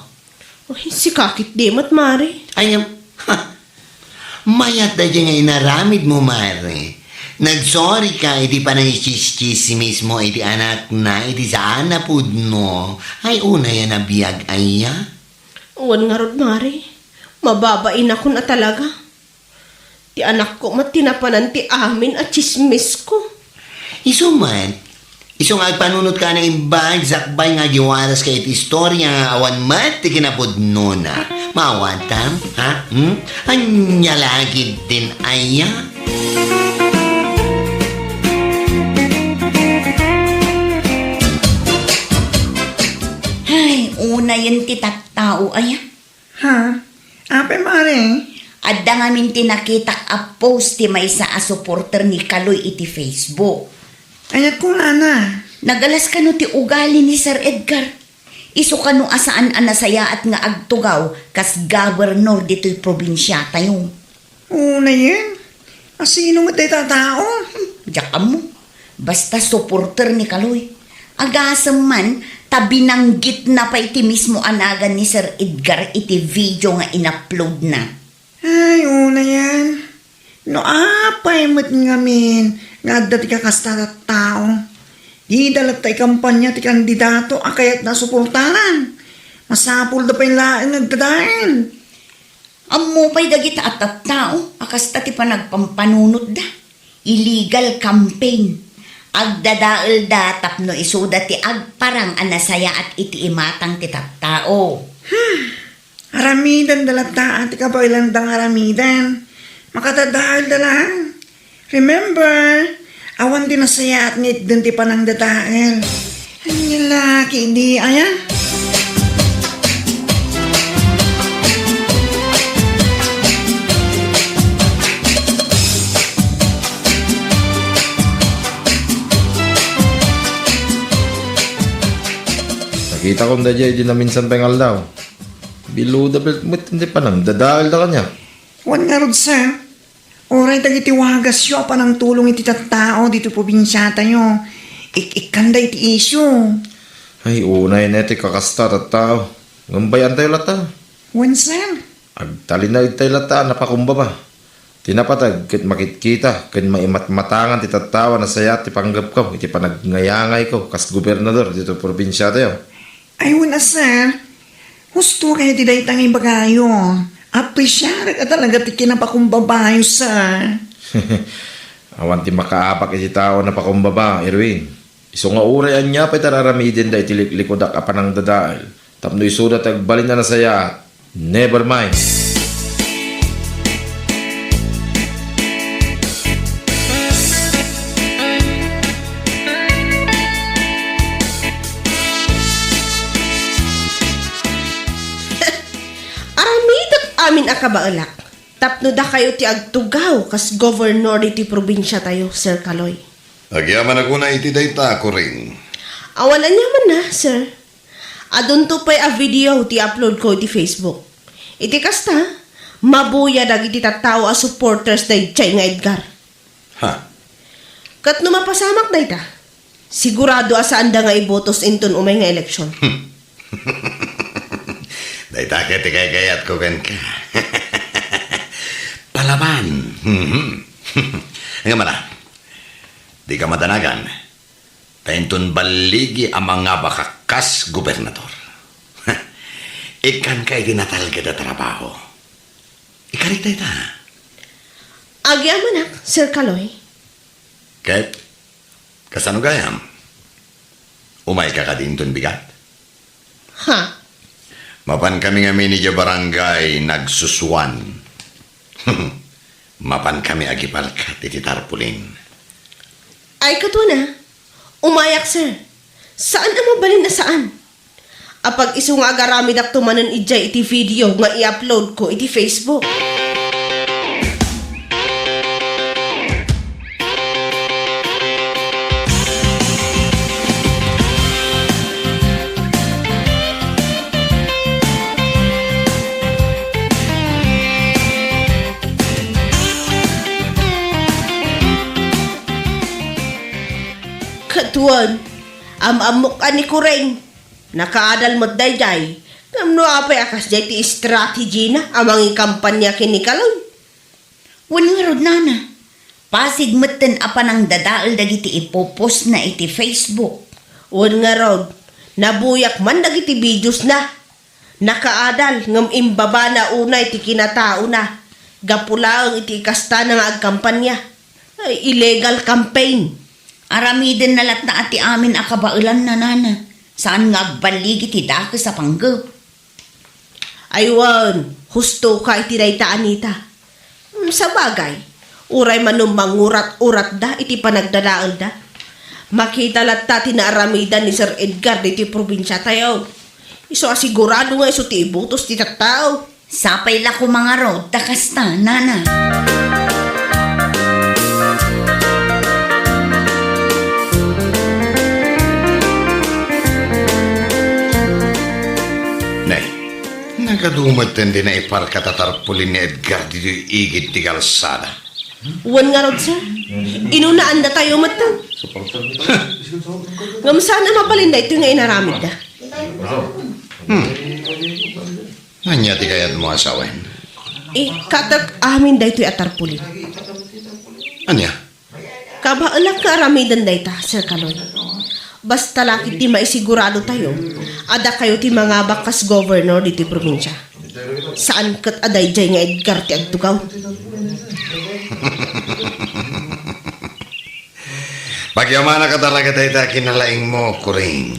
Uy, sika ketdi met, Mare. Ay, um, ha! Mayat daydiay nga inaramidmo, Mare. Nagsorry ka iti panangitsistsismismo iti anakna iti saan a pudno. Ay, unay a nabiag aya? Wen ngarud, Mare. Mababainakon a talaga. Ti anakko met ti napanan ti amin a tsismisko. Isu met, isu nga agpanunotka a naimbag sakbay nga agiwaraska iti istoria nga awan met ti kinapudnona. Maawatam, ha? Hmm? Ania la ketdin aya? Ay, unayen ti tattao aya. Ha? Apay, Mare? Adda ngamin ti nakitak a post ti maysa a supporter ni Kaloy iti Facebook. Ania kunana? Nagalas kano ti ugali ni Sir Edgar. Isu kano a saan a nasayaat nga agtugaw kas gobernador ditoy probinsiatayo. Unayen? A sino met dayta a tao? Diak ammo. Basta supporter ni Kaloy. Agasem man, ta binanggitna pay ti mismo a nagan ni Sir Edgar iti video nga in-uploadna. Ay, unayen. No apay met ngamin nga adda ti kakasta a tao, dida latta ikampania ti kandidato a kayatna a suportaran. Masapulda pay laeng nga agdadael. Ammo pay dagita a tattao a kasta ti panagpampanunotda. Illegal campaign. Agdadaelda tapno isuda ti agparang a nasayaat iti imatang ti tattao. Hmm. Aramidenda latta ti kabaelanda nga aramiden. Makadadaelda laeng. Remember, awan ti nasayaat nga itden ti panangdadael. Laki di aya? Nakita kon daydiay idi naminsan pay nga aldaw. Biluda met ti panangdadaelda kaniak. Wen ngarud, sir. Uray dagiti wagasyo a panangtulong iti tattao ditoy probinsiatayo, ik-ikkanda iti isyu. Ay, unay ne ti kakasta a tattao. Ngem bay-antayo latta. Wen, sir. Agtalinaedtayo latta a napakumbaba. Ti napateg ket makitkita ken maimatmatangan ti tattao a nasayaat ti panggepko iti panagnayangayko kas gobernador ditoy probinsiatayo. Ay, wen a, sir. Husto kayo ti dayta nga ibagayo. Apresiarek a talaga ti kinapakumbabayo, sir. Awan ti makaabak iti tao a napakumbaba, Erwin. Isu nga uray ania pay ti ar-aramidenda iti liklikudak a panangdadael tapno isuda ti agbalin a nasayaat. Never mind. Aramidek amin a kabaelak tapno dakayo ti agtugaw kas gobernador ditoy probinsiatayo, Sir Kaloy. Agyamanak unay iti dayta, Corinne. Awan aniamanna, sir. Adunto pay a video ti upload ko iti Facebook. Iti kasta, mabuya dagiti tattao a supporters daydiay nga Edgar. Ha? Ket no mapasamak dayta, sigurado a saanda nga ibotos inton umay nga eleksyon. Dayta ket ti kaykayatko kenka. Palaban. Ngem ala, dika madanagan. Ta inton balligi a mangabak kas gobernador, ikkanka iti natalged a trabaho. Ikarik dayta. Agyamanak, Sir Kaloy. Ket, kasano gayam? Umayka kadi inton bigat? Ha? Mapankami ngamin idiay barangay Nagsusuan. Mapankami agipalkat iti tarpaulin. Ay, katuana, umayak, sir. Saan a mabalin a saan? Apag-isu nga agaramidakto manen idiay iti video nga i-upload ko iti Facebook. Katuan, am-ammok a ni Kureng. Nakaadal met daydiay. Ngem no apay a kasdiay ti strategy na a mangikampanya ken ni Kaloy? Wen ngarud, nana, pasig metten a panangdadael dagiti ipopost na iti Facebook. Wen ngarud, nabuyak man dagiti videos na. Nakaadal ngem imbabana unay ti kinataona. Gapu laeng iti ikastana nga agkampanya. Ay, illegal campaign. Aramiden na latta a ti amin a kabaelanna, nana. Saan nga agballigi ti dakes a panggep. Ay wen, husto ka iti dayta, Anita. Hmm, sabagay, uray manen mangurat-uratda iti panagdadaelda, makita latta ti naaramidan ni Sir Edgar ditoy probinsiatayo. Isu a sigurado nga isu ti ibotos ti tattao. Sapay la koma ngarud ta kasta, nana. Ne, nagadu metten ti naiparkat a tarpaulin ni Edgar ditoy igid ti kalsada. Wen ngarud, sir. Inunaandatayo metten. Ngem saan a mabalin daytoy nga inaramidda. Hmm. Ania ti kayatmo a sawen? Ikkatek amin daytoy a tarpaulin. Ania? Kabaelak nga aramiden dayta, Sir Kaloy. Basta la ketdi maisiguradotayo a dakayo ti mangabak kas gobernador ditoy probinsia. Saan ket a daydiay nga Edgar ti agtugaw. Pagyamanak a talaga dayta kinalaingmo, Kuring.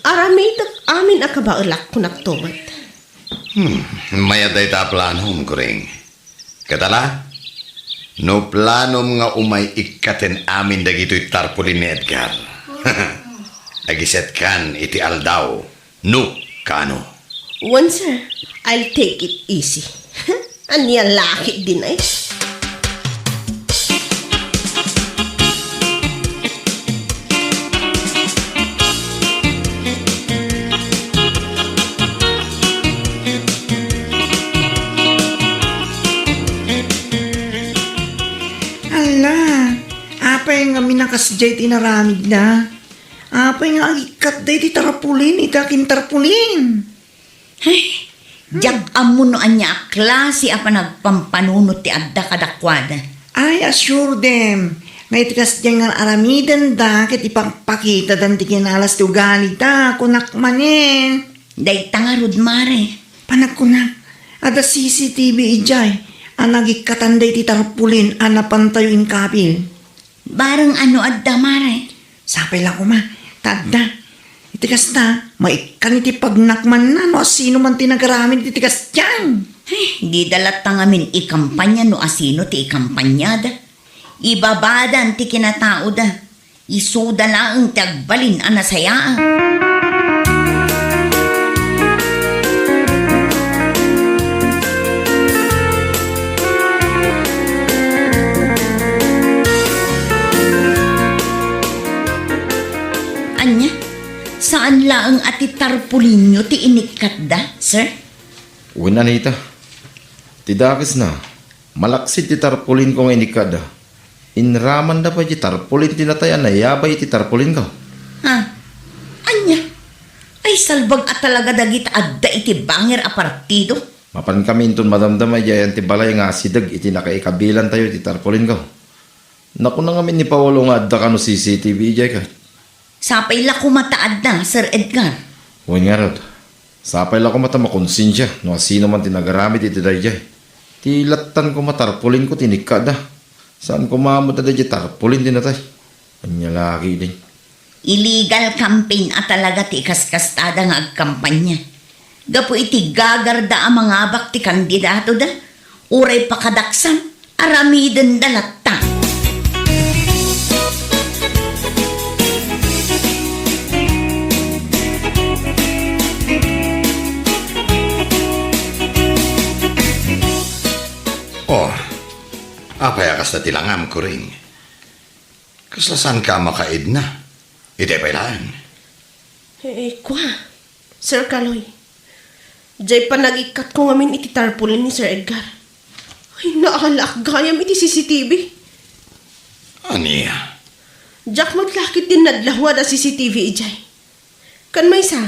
Aramidek amin a kabaelak, kunakto met. Hmm, mayat dayta a planom, Kuring. Ket ala, no planom nga umay ikkaten amin dagitoy tarpaulin ni Edgar. Agisetkan iti aldaw, no kaano. Wen, sir. I'll take it easy. Ania la ketdin ay? Ala, apay nga minakasdiay ti inaramidda? Apay nga agikkatda iti tarpaulin iti akin tarpaulin? Ay, diak ammo no ania a klase a panagpampanunot ti adda kadakuada. I assure them nga iti kasdiay nga aramidenda ket ipakpakitadan ti kinalas ti ugalida, kunak manen. Dayta ngarud, mare. Panagkunak, adda C C T V idiay a nagikkatan daydi tarpaulin a napantayo inkapil. Bareng ano adda, mare? Sapay la koma, ta adda. Iti kasta, maikkan iti pagnakmanna no asino man ti nagaramid iti kasdiay. Ay, dida latta ngamin ikampanya no asino ti ikampanyada. Ibabadan ti kinataoda. Isuda laeng ti agbalin a nasayaat. Ania? Saan laeng a ti tarpulinyo ti inikkatda, sir? Wen, Anita. Ti dakesna, malaksid ti tarpulinko nga inikkatda. Inramanda pay ti tarpulin ti natay a nayabay iti tarpulinko. Ha? Ania? Ay, salbag a talaga dagita adda iti bangir a partido. Mapankami inton madamdama idiay ayan ti balay nga asideg iti nakaikabilantayo iti tarpulinko. Nakuna ngamin ni Paolo nga adda kano C C T V idiay kay. Sapay la koma ta adda, Sir Edgar. Wen ngarud, sapay la koma ta makonsensia no asino man ti nagaramid iti daydiay. Ti lattan koma tarpulinko ti inikkatda. Saan koma met a daydiay tarpulin ti natay. Ania la ketdin? Illegal campaign a talaga ti ikaskastada nga agkampanya. Gapu iti gagarda a mangabak ti kandidatoda, uray pakadaksan, aramidenda latta. Oh, apay a kasta ti langam, Kuring? Kasla saanka a makaidna? Itay pay laeng. Eh, kua, Sir Kaloy. Jay panagikkatko ngamin iti tarpulin ni Sir Edgar. Ay, naalaak gayam iti C C T V. Ania? Diak met la ketdin nadlawad a C C T V idiay. Ken maysa,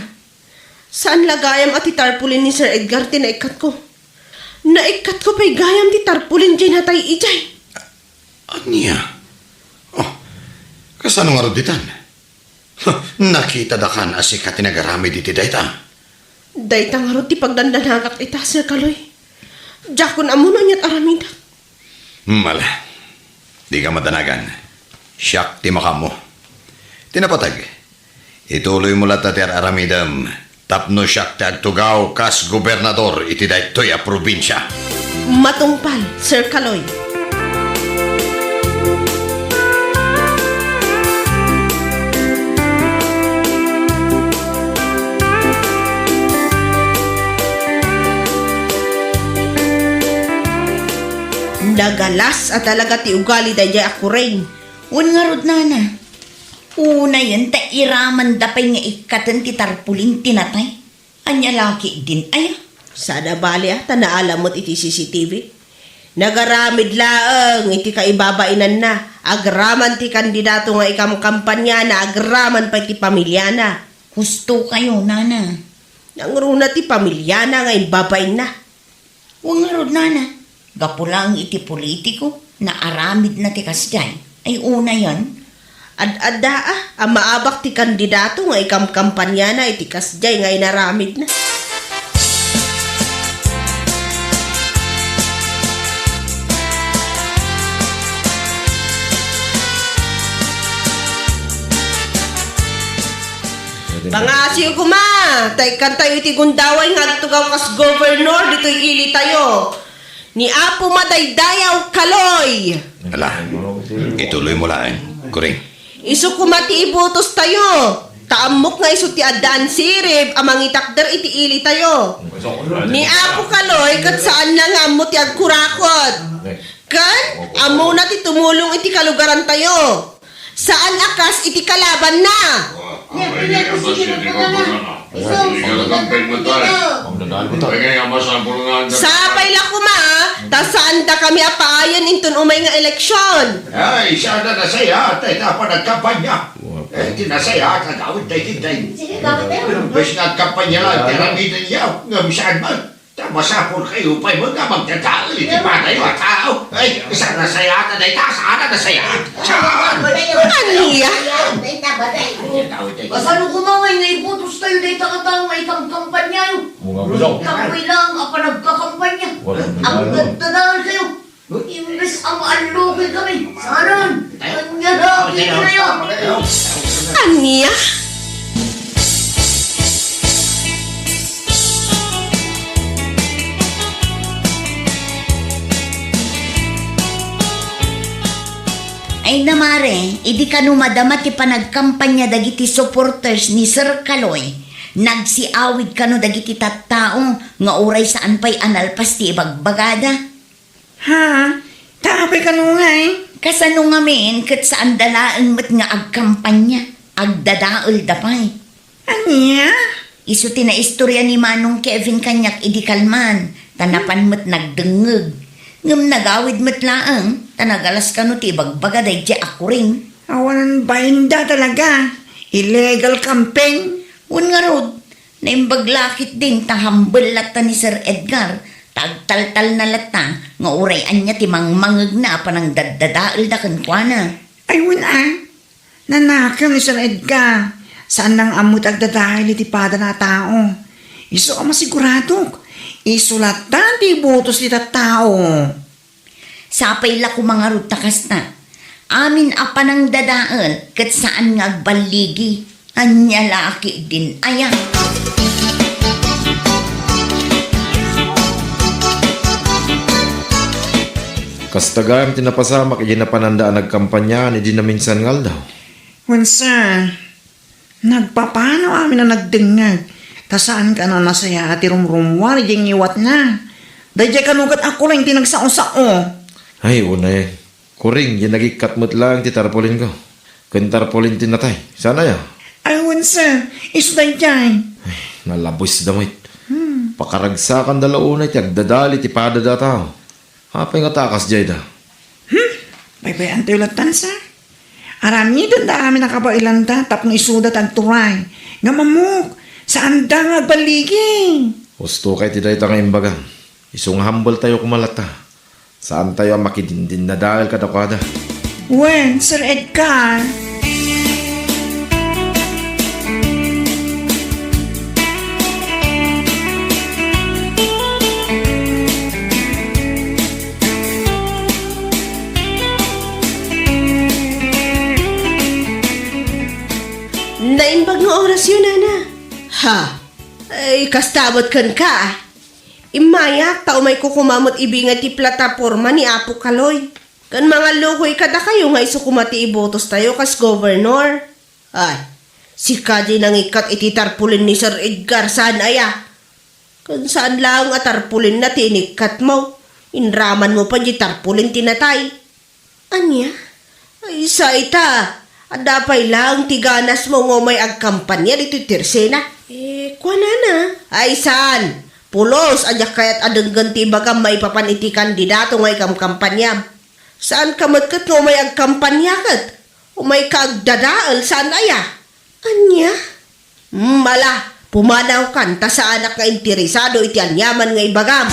saan la gayam a ti tarpulin ni Sir Edgar ti naikkatko. Naikkatko pay gayam ti tarpulin jay natay idiay. Ania? Oh, kasano ngarud ditan? Huh, nakitadakan a sika ti nagaramid iti dayta? Dayta ngarud ti pagdandanagak ita, Sir Kaloy. Diakon ammo no aniat aramidek. Mala, dika madanagan. Siak ti makaammo. Ti napateg, ituloymo latta ti ar-aramidem tapno siak ti agtugaw kas gobernador iti daytoy a probinsia. Matungpal, Sir Kaloy. Nagalas a talaga ti ugali daydiay a Kuring. Wen ngarud, nana, unayen ta iramanda pay nga ikkaten ti tarpulin ti natay. Ania la ketdin aya? Saan a bali a ta naala met iti C C T V. Nagaramid laeng iti kaibabainanna, agraman ti kandidato nga ikamkampaniana, agraman pay ti pamiliana. Husto kayo, nana. Nangruna ti pamiliana nga imbabainna. Wen ngarud, nana, gapu laeng iti politiko, naaramidna ti kasdiay. Ay, unayen, ad-adda a, a maabak ti kandidato nga ikamkampaniana iti kasdiay nga inaramidna. Pangasiyo koma, ta ikkantayo iti gundaway nga agtugaw kas gobernador ditoy ilitayo. Ni Apo Madaydayaw Kaloy. Ala, ituloy mo laeng, Kuring. Isu koma ti ibutos tayo. Ta ammok nga isu ti addaan sirib a mangitakder iti ilitayo. Ni Apo Kaloy ket saanna nga ammo ti agkurakot. Ken ammona ti tumulong iti kalugarantayo. Saan a kas iti kalabanna. Nya, pinato, sige, magpagana. Isu, sige, magpagana. Sapay la koma, ta saandakami a paayen inton umay nga eleksyon. Ay, saan a nasayaat dayta a panagkampanya. Eh, ti nasayaat, agawid daydi, day. Sige, gawid tayo. Imbes nga agkampanya lang, ti aramidenyo, ngem saan man. Ta masapulkayo pay met nga magdadael iti padayo a tao. Ay, saan a nasayaat dayta, saan a nasayaat. Saan? Ania? Kasano koma nga ibutostayo dayta a tao nga ikamkampanyayo? Tapay laeng a panagkakampanya. Agdadadaelkayo. Imbes a maallukoy kami, saan? Ania la ti kinayo? Ania? Ay na, mare, idi kano madama ti panagkampanya dagiti supporters ni Sir Kaloy, nagsiawid kano dagiti tattao nga uray saan pay a nalpas ti ibagbagada. Ha? Ta apay kano ngay? Kasano ngamin ket saanda laeng met nga agkampanya? Agdadaelda pay. Ania? Isu ti naistorya ni Manong Kevin kaniak idi kalman, ta napan met nagdengngeg. Ngem nagawid met laeng, ta nagalas kano ti ibagbaga daydiay a kuring. Awan bainda talaga. Illegal campaign. Wen ngarud, naimbag la ketdin ta hambel latta ni Sir Edgar, ta agtaltalna latta nga uray ania ti mangmangegna a panangdaddadaelda kenkuana. Ay, wen a, nanakem ni Sir Edgar. Saanna nga ammo ti agdadael iti padana a tao. Isu a masiguradok, isu latta ti ibotos ti tattao. Sapay la koma ngarud ta kasta. Amin a panangdadael ket saan nga agballigi. Ania la ketdin aya? Kasta gayam ti napasamak idi napananda a nagkampanyaan idi naminsan nga aldaw. Wen, sir. Nagpapano amin a nagdengngeg, ta saan kano a nasayaat ti rumrummuar idiay ngiwatna. Daydiay kano ket a kuring ti nagsao-sao. Ay, unay. Kuring, diay nagikkat met laeng ti tarpulinko. Ken tarpulin ti natay. Saan aya? Ay, wen, sir. Isu daydiay. Ay, nalabesda met. Hmm. Pakaragsakanda la unay ti agdadael iti padada a tao. Apay nga takas dayta? Hmm? Baybay-antayo lattan, sir. Aramidenda amin a kabaelanda tapno isuda ti agturay. Ngem ammok, saanda nga agballigi. Husto kay ti dayta nga imbagam. Isu nga hambeltayo koma latta. Saantayo a makidindinnadael kadakuada. Wen, Sir Edgar. Naimbag nga orasyo, nana. Ha? Ay, kasta met kenka, ah. Immayak, ta umayko koma met ibingay ti plataporma ni Apo Kaloy. Ken mangallukoy kadakayo nga isu koma ti ibotostayo kas gobernor. Ay, sika diay nangikkat iti tarpulin ni Sir Edgar, saan aya? Ken saan laeng a tarpulinna ti inikkatmo, inramanmo pay diay tarpulin ti natay. Ania? Ay, sa ita, adda pay laeng ti ganasmo nga umay agkampanya ditoy Tirsena? Eh, kuanana? Ay, saan? Pulos a diak kayat a denggen ti ibagam maipapan iti kandidato nga ikamkampanyam. Saanka met ket nga umay agkampanya ket umayka agdadael, saan aya? Ania? Hmm, ala, pumanawkan ta saanak nga interesado iti aniaman nga ibagam.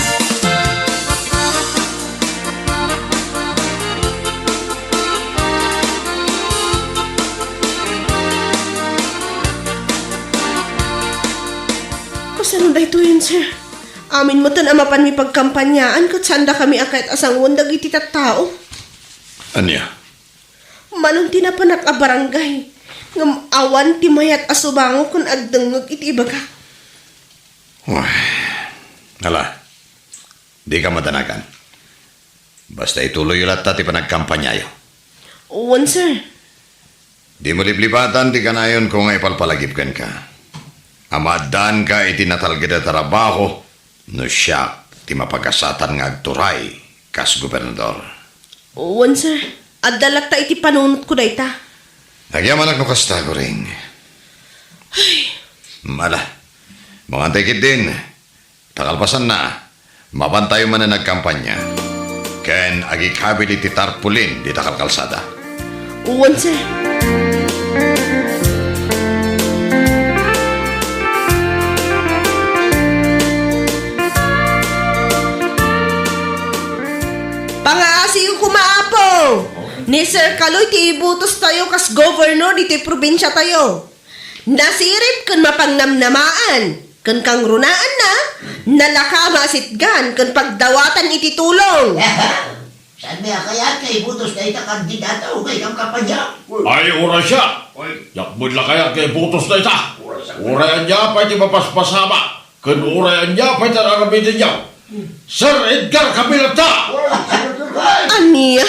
Kasano daytoyen, sir? Amin metten a mapanmi pagkampanyaan ket saandakami a kayat a sangoen dagiti tattao. Ania? Manon ti napanak a barangay, ngem awan ti mayat a sumango ken agdengngeg iti ibagak. Wah, ala, dika madanagan. Basta ituloyyo latta ti panagkampanyayo. Wen, sir. Dimo liplipatan ti kanayonko nga ipalpalagip kenka. Maaddaanka iti natalged a trabaho no siak ti mapagasatan nga agturay kas gobernador. Wen, sir. Adda latta iti panunotko dayta. Agyamanak no kasta, Kuring. Ay. Mala. Mangantay ketdin. Ta kalpasanna, mapantayo manen agkampanya ken agikabil iti tarpaulin dita kalkalsada. Wen, sir. Pangaasiyo koma, Apo! Ni Sir Kaloy ti ibutostayo kas gobernador ditoy probinsiatayo. Nasirib ken mapangnamnamaan, ken kangrunaanna, nalaka a maasitgan ken pagdawatan iti tulong. Saan nga kayat nga ibutos dayta kandidato nga ikamkampanya? Ay, oras siya! Ay, yakbod la kayat nga ibutos dayta! Uray ania pay ti mapaspasama, ken uray ania pay ti ar-aramidenyo. Sir Edgar Cabilata! Ania?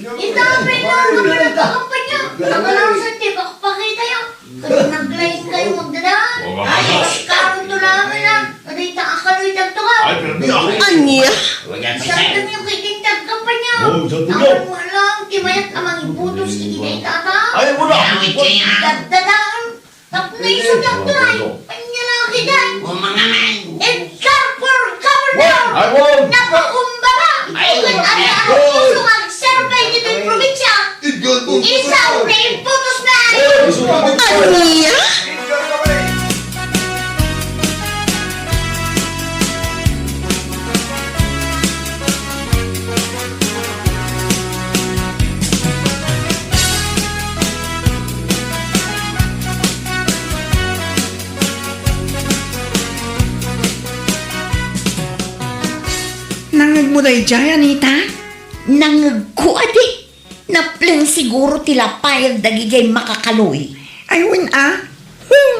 Ita, Pedro, nga panagkakampanya. Nakalausad ti pakpakitayo. Ket naglaing kayo magdadaan. Ay, karon to lang na. Kadayta a Kaloy dagtoka. Ay, pero Ania? Sardengyo ket ti agkampanya. Oh, sardengyo. Awan mo lang ti mayat a mangibutos iti dayta a tao. Ay, wala. Dagdadaan. Tapno isu ti agturay, panyalaki day. O, mga man. Edgar for governor! Ay, wow! Napakumbaba! Ay, ket wow! Ari-ari puso nga agserbi ditoy probinsia. Edgar for governor! Isu ti ibutos na! Ania? Nangngegmo daydiay, Anita? Nangngegko, adi. Napleng siguro ti lapayag dagidiay makakaloy. Ay, wen a. Hmm.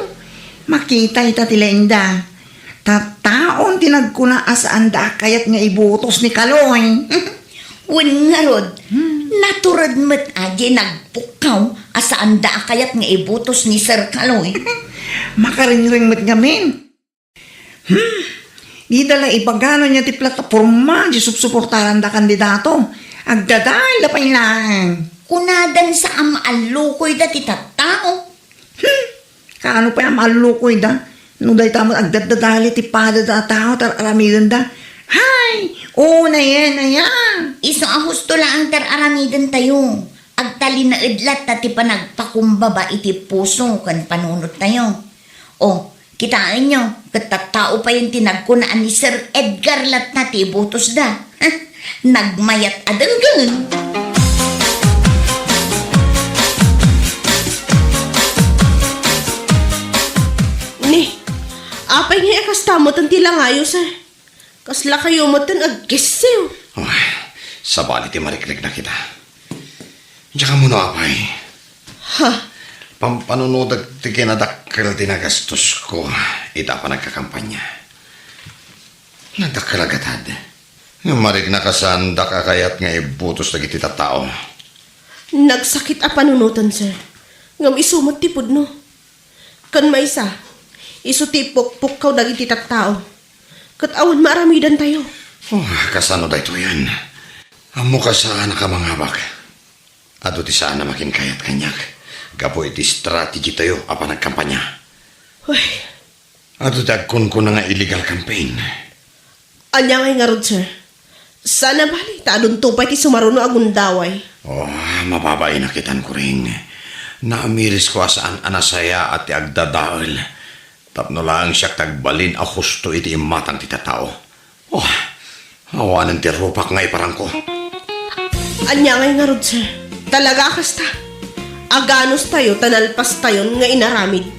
Makita ita ti laingda. Tattaon ti nagkuna a saanda a kayat nga ibutos ni Kaloy. Wen ngarud, hmm, natured met a diay nagpukkaw a saanda a kayat nga ibutos ni Sir Kaloy. Makaringreng met ngamin. Hmm. Dida la ibagana nia ti plataporma ti supsuportaranda kandidato. Agdadael da pay laeng. Kunadan sa a maallukoyda ti tattao. Hmm. Kaano pay a maallukoyda? No dayta met agdaddadael ti padada a tao, ti ar-aramidenda. Hay! O, nayen, nayen! Isu a husto laeng ti ar-aramidentayo. Agtalinaed latta ti panagpakumbaba iti puso ken panunottayo. O, kitaenyo, ket tattao payen ti nagkuna a ni Sir Edgar latta ti ibutosda. Nagmayat a denggen. Ni, apay ngay a kasta met ti langayo, sir? Kasla kayo met ti agkessiw. Oh, sabali ti marikriknak ita. Diak ammo no apay. Ha? Pampanunotek ti kinadakkel ti nagastosko ita a panagkakampanya. Nadakkel a gatad. Nga mariknak a saandak a kayat nga ibutos dagiti tattao. Nagsakit a panunoten, sir. Ngem isu met ti pudno. Ken maysa, isu ti pukpukkaw dagiti tattao. Ket awan maaramidentayo. Oh, kasano daytoyen? Ammok a saanak a mangabak. Adu ti saan a makinkayat kaniak gapu iti strategy tayo a panagkampanya. Uy. Adu ti agkunkuna nga illegal campaign. Ania ngay ngarud, sir? Saan a bali, ta adunto pay ti sumaruno a gundaway. Oh, mababainak itan, Kuring. Naamirisko a saan a nasayaat ti agdadael. Tapno laeng siak ti agbalin a husto iti immatang ti tattao. Oh, awanen ti rupak nga iparangko. Ania ngay ngarud, sir? Talaga a kasta? Aganos tayo ta nalpas tayon nga inaramid.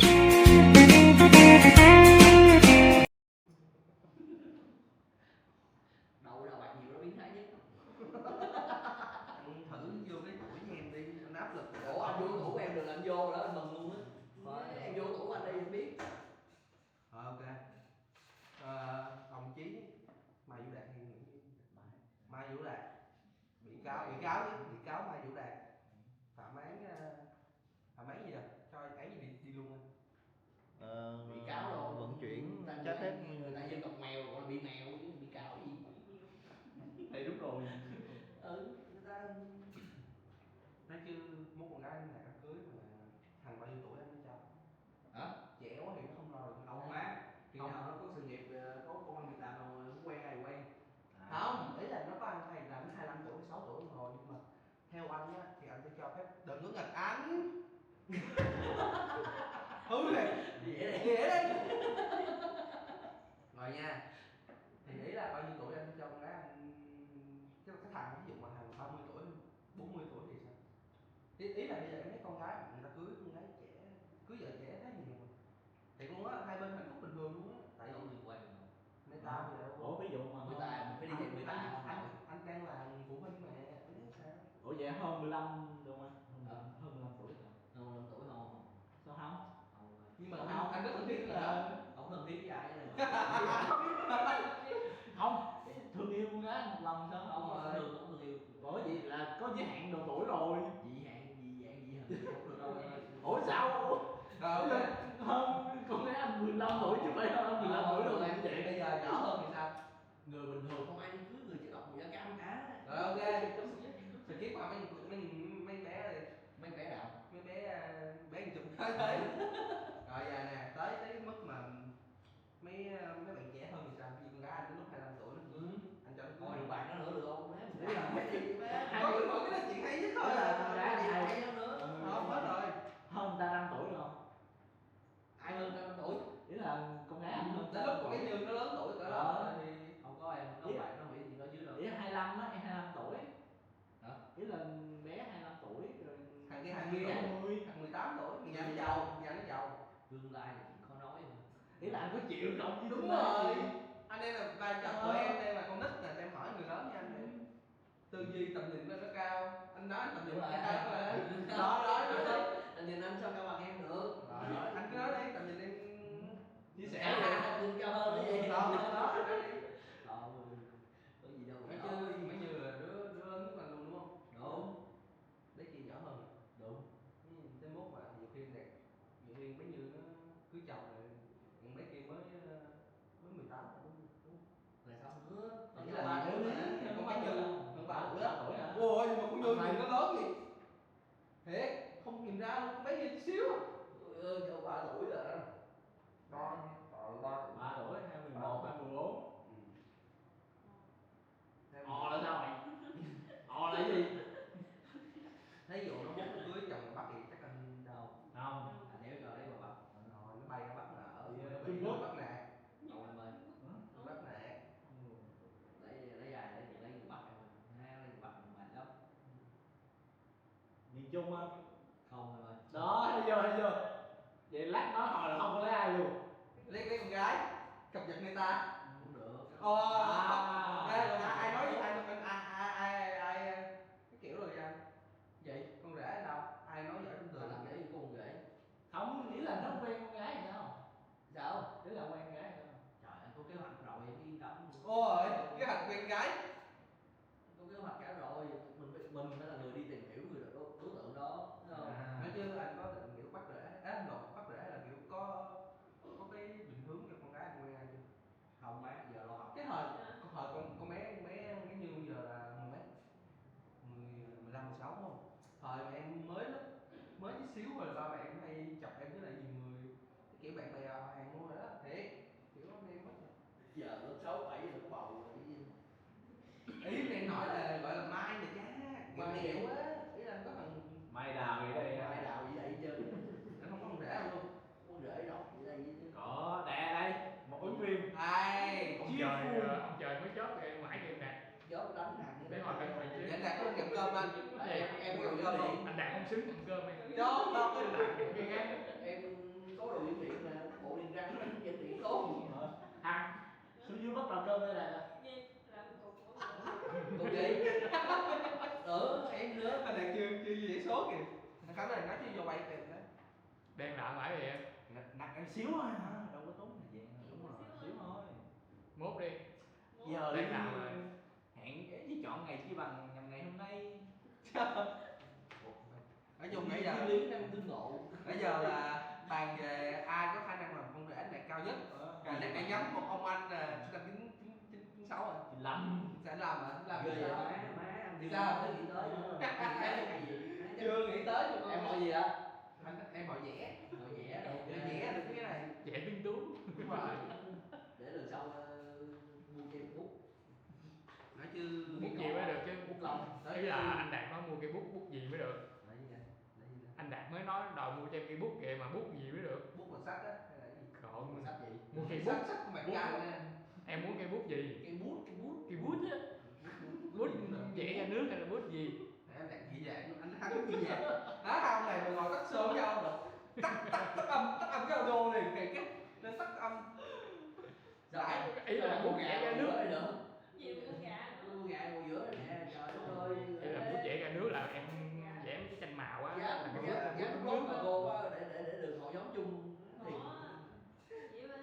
Ờ, ok. Ờ, đồng chí Mai Vũ Đạt thì Mai Vũ Đạt, bị cáo, bị cáo, bị cáo Mai Vũ Đạt, thẩm án, ờ, Nào nó có sự nghiệp, ờ, có công ăn việc làm rồi, quen ai quen. À. Không, ý là nó có ăn hay là nó hai lăm tuổi, sáu tuổi rồi, nhưng mà theo anh á, thì anh sẽ cho phép đừng có nghịch anh. Hứa đi. Vậy đi. Vậy đi. Rồi nha. Thì ý là bao nhiêu tuổi anh cho con gái anh, cái, cái thằng ví dụ mà thằng ba mươi tuổi, bốn mươi tuổi thì sao? Ý, ý là bây giờ em thấy con gái người ta cưới con gái trẻ, cưới vợ trẻ thấy nhiều mà. Thiệt luôn á, hai bên hạnh phúc bình thường luôn á. Tại vì không liên quan gì mà. Mười tám gì đâu. Ủa, ví dụ mà mười tám, anh, phải đi dạy mười tám anh, không? Anh, anh đang là phụ huynh mà, anh biết sao? Ủa, vậy hơn mười lăm được không anh? Hơn, ờ, hơn mười lăm tuổi hả? Hơn mười lăm tuổi không? Sao không? Không. Nhưng mà không, anh, anh rất thân thiết là không thân thiết với ai này. Không, thường yêu con gái một lần sao? Không, không, thường, không thường yêu. Ủa, vậy là có giới hạn độ tuổi rồi. Dị hạn, dị dạng, dị hình, dị không được đâu. Ủa sao? Ờ, ok. Hơn con gái anh mười lăm tuổi chứ phải hơn mười lăm tuổi đâu. Ờ, mà như vậy. Bây giờ nhỏ hơn thì sao? Người bình thường không ai đi cưới người chất độc màu da cam cả. Rồi, ok. Skip qua mấy, mấy, mấy bé đi. Mấy bé nào? Mấy bé, à, bé chụp thế. Rồi, giờ nè, tới, tới cái mức mà mấy, ờ, mấy bạn trẻ hơn thì sao? Ví dụ con gái anh đến lúc hai lăm tuổi nó cưới, ừ, anh cho nó cưới. Ôi, bạn nó nữa được không? Má, mình... Ý là cái gì má? Hai... Có, có cái nói chuyện hay nhất thôi. Ý là con gái anh hay, hay hơn nữa. Ờ, hết rồi. Hơn ta năm tuổi được không? Ai hơn ta năm tuổi? Ý là con gái anh hơn ta năm tuổi. Tới lúc con bé Như nó lớn tuổi cỡ đó, ờ, thì không có em, không, ý, bạn nó nghĩ gì đó chứ đâu. Ý hai lăm á, em hai lăm tuổi. Hả? Ý là bé hai lăm tuổi rồi. Thằng kia hai mươi tuổi. Hai mươi. Thằng mười tám tuổi, nhà nó giàu, nhà nó giàu. Tương lai là chuyện khó nói mà. Ý là anh có chịu không chứ? Đúng rồi. Anh đây là vai trò của em, đây là con nít là em hỏi người lớn nha anh. Ừ. Tư duy tầm nhìn nó, nó cao. Anh nói anh tầm nhìn cao mà. Đúng rồi. Đó, đó, đó, đó. Tầm nhìn anh sao cao bằng em được. Đó, đó. Anh cứ nói đi, tầm nhìn em chia sẻ. À, tầm nhìn cao hơn cái gì? Đó, đó, đó, anh nói đi. Ờ, có gì đâu. Mấy Như, mấy Như là đứa, đứa lớn nhất anh luôn đúng không? Đúng. Bé Kiên nhỏ hơn. Đúng. Ừ, tới mốt mà nhiều khi nè, nhiều khi bé Như nó cưới chồng rồi, còn bé Kiên mới, ờ, mới mười tám thôi, đúng không? Là sao nữa? Còn... Nghĩa là ba tuổi mà. Còn bé Như, còn ba tuổi á. Ba tuổi hả? Ôi, mà con Như nhìn nó lớn gì? Thiệt, không nhìn ra luôn, bé Như tí xíu. Ôi, ơi, cho ba tuổi rồi. Ba, ba tuổi. Ba tuổi, hai mươi mốt, hai mươi bốn. Ừ. Ò là sao mày? Ò là cái gì? Thí dụ nó mốt nó cưới chồng ngoài Bắc thì chắc anh đâu. Không. Anh nếu cho lấy ngoài Bắc. Ờ, nó bay ra Bắc là ở... Dạ, Trung Quốc. Bắc nè. Ồ, mời. Hả? Bắc nè. Ừ. Lấy, lấy ai, lấy, lấy người Bắc em. Ha, lấy người Bắc mình mệt lắm. Miền Trung á. Không em ơi. Đó, thấy chưa, thấy chưa? Vậy lát nói hồi là không có lấy ai luôn. Lấy, lấy con gái, cập nhật người ta. Cũng được. Ờ. À. Đây là ai nói với ai, ai, ai, ai, ai, cái kiểu rồi vậy? Vậy con rể đâu? Ai nói giỏi trong... Anh làm rể với con rể. Không, ý là nó quen con gái sao? Sao? Ý là quen gái sao? Trời, anh có kế hoạch rồi, em yên tâm. Ôi, kế hoạch quen gái. Có kế hoạch cả rồi, mình phải, mình phải là người đi tìm hiểu người đối, đối tượng đó, đúng không? À. Nói chứ anh có tìm hiểu bắt rễ, à, không, bắt rễ là kiểu có, có cái định hướng cho con gái anh quen ai chưa? Không má, giờ lo học. Cái thời, cái thời con, con bé, con bé, bé Như giờ là mười mấy? Mười, mười lăm, mười sáu đúng không? Thời mà em mới lớp, mới tí xíu rồi là ba mẹ em hay chọc em với lại nhiều người, cái kiểu bạn bè họ hàng luôn rồi đó, thiệt. Kiểu em mới... Giờ lớp sáu bảy giờ có bầu rồi, cái gì? Ý này nói là gọi là mai nè cha. Mai. Mai nè quá. Ý là có thằng mai đào gì đây? Mai đào gì đây chứ? Nó không có con rể luôn. Con rể đâu gì đây chứ? Có, đây, đây, một ứng viên. Ai? Ông Chiêu trời, Phù. Ờ, ông trời mới chót em mãi em nè. Chót đánh thằng. Để hỏi anh hỏi chứ. Để Đạt có ăn cơm anh. Ê, em, em có ăn cơm không? Anh Đạt không xứng ăn cơm em. Chót không? Anh Đạt, cái ngán. Em có đồ dưỡng điện nè, bộ niềng răng, dưỡng điện tốt. Hả? Xuống dưới bắt trò cơm đây này. Gì? Làm cục của cục gì? Ừ, em nữa. Anh Đạt chưa, chưa gì số kìa. Thằng Khánh này nói chứ vô quay kìa. Đang nặng lãi vậy? Nặng, nặng em xíu thôi hả? Đâu có tốn gì vậy. Đúng rồi, xíu thôi. Mốt đi. Giờ đang đi nặng rồi. Hẹn cái gì chọn ngày chi bằng nhằm ngày hôm nay. Nói chung nãy giờ, lý năng tương ngộ. Nãy giờ là bàn về ai có khả năng làm con rể này cao nhất. Ờ. Là nãy em nhắm một ông anh là sinh năm chín, chín, chín, chín sáu à? Chín lăm. Sẽ làm hả? Làm gì vậy? Má, má, anh... Sao? Chưa nghĩ tới luôn. Chưa nghĩ tới luôn. Em hỏi gì vậy? Anh, em hỏi vẽ. Hỏi vẽ, vẽ được cái này. Vẽ tinh tú. Đúng rồi. Là anh Đạt nó mua cây bút, bút gì mới được. Là gì vậy? Là gì vậy? Anh Đạt mới nói đòi mua cho em cây bút vậy mà bút gì mới được. Bút màu sắc á, hay là cái gì? Không. Màu sắc gì? Mua cây bút. Sắc, sắc màu cam nè. Em muốn cây bút gì? Cây bút, cây bút. Cây bút á. Bút vẽ ra nước hay là bút gì? Em lại gì vậy? Anh Thắng gì vậy? Hả? Ông này mà ngồi tắt sớm nhau rồi. Tắt, tắt, tắt âm, tắt âm cái audio này, kệ cái, nên tắt âm. Rồi, ý là bút vẽ ra nước. Gì bút vẽ? Bút vẽ ngồi giữa nè, trời đất ơi. Ý là bút vẽ ra nước là em vẽ mấy cái tranh màu á, là cái bút, bút nước á. Để, để, để đừng hội nhóm chung thì. Ủa, vậy mà.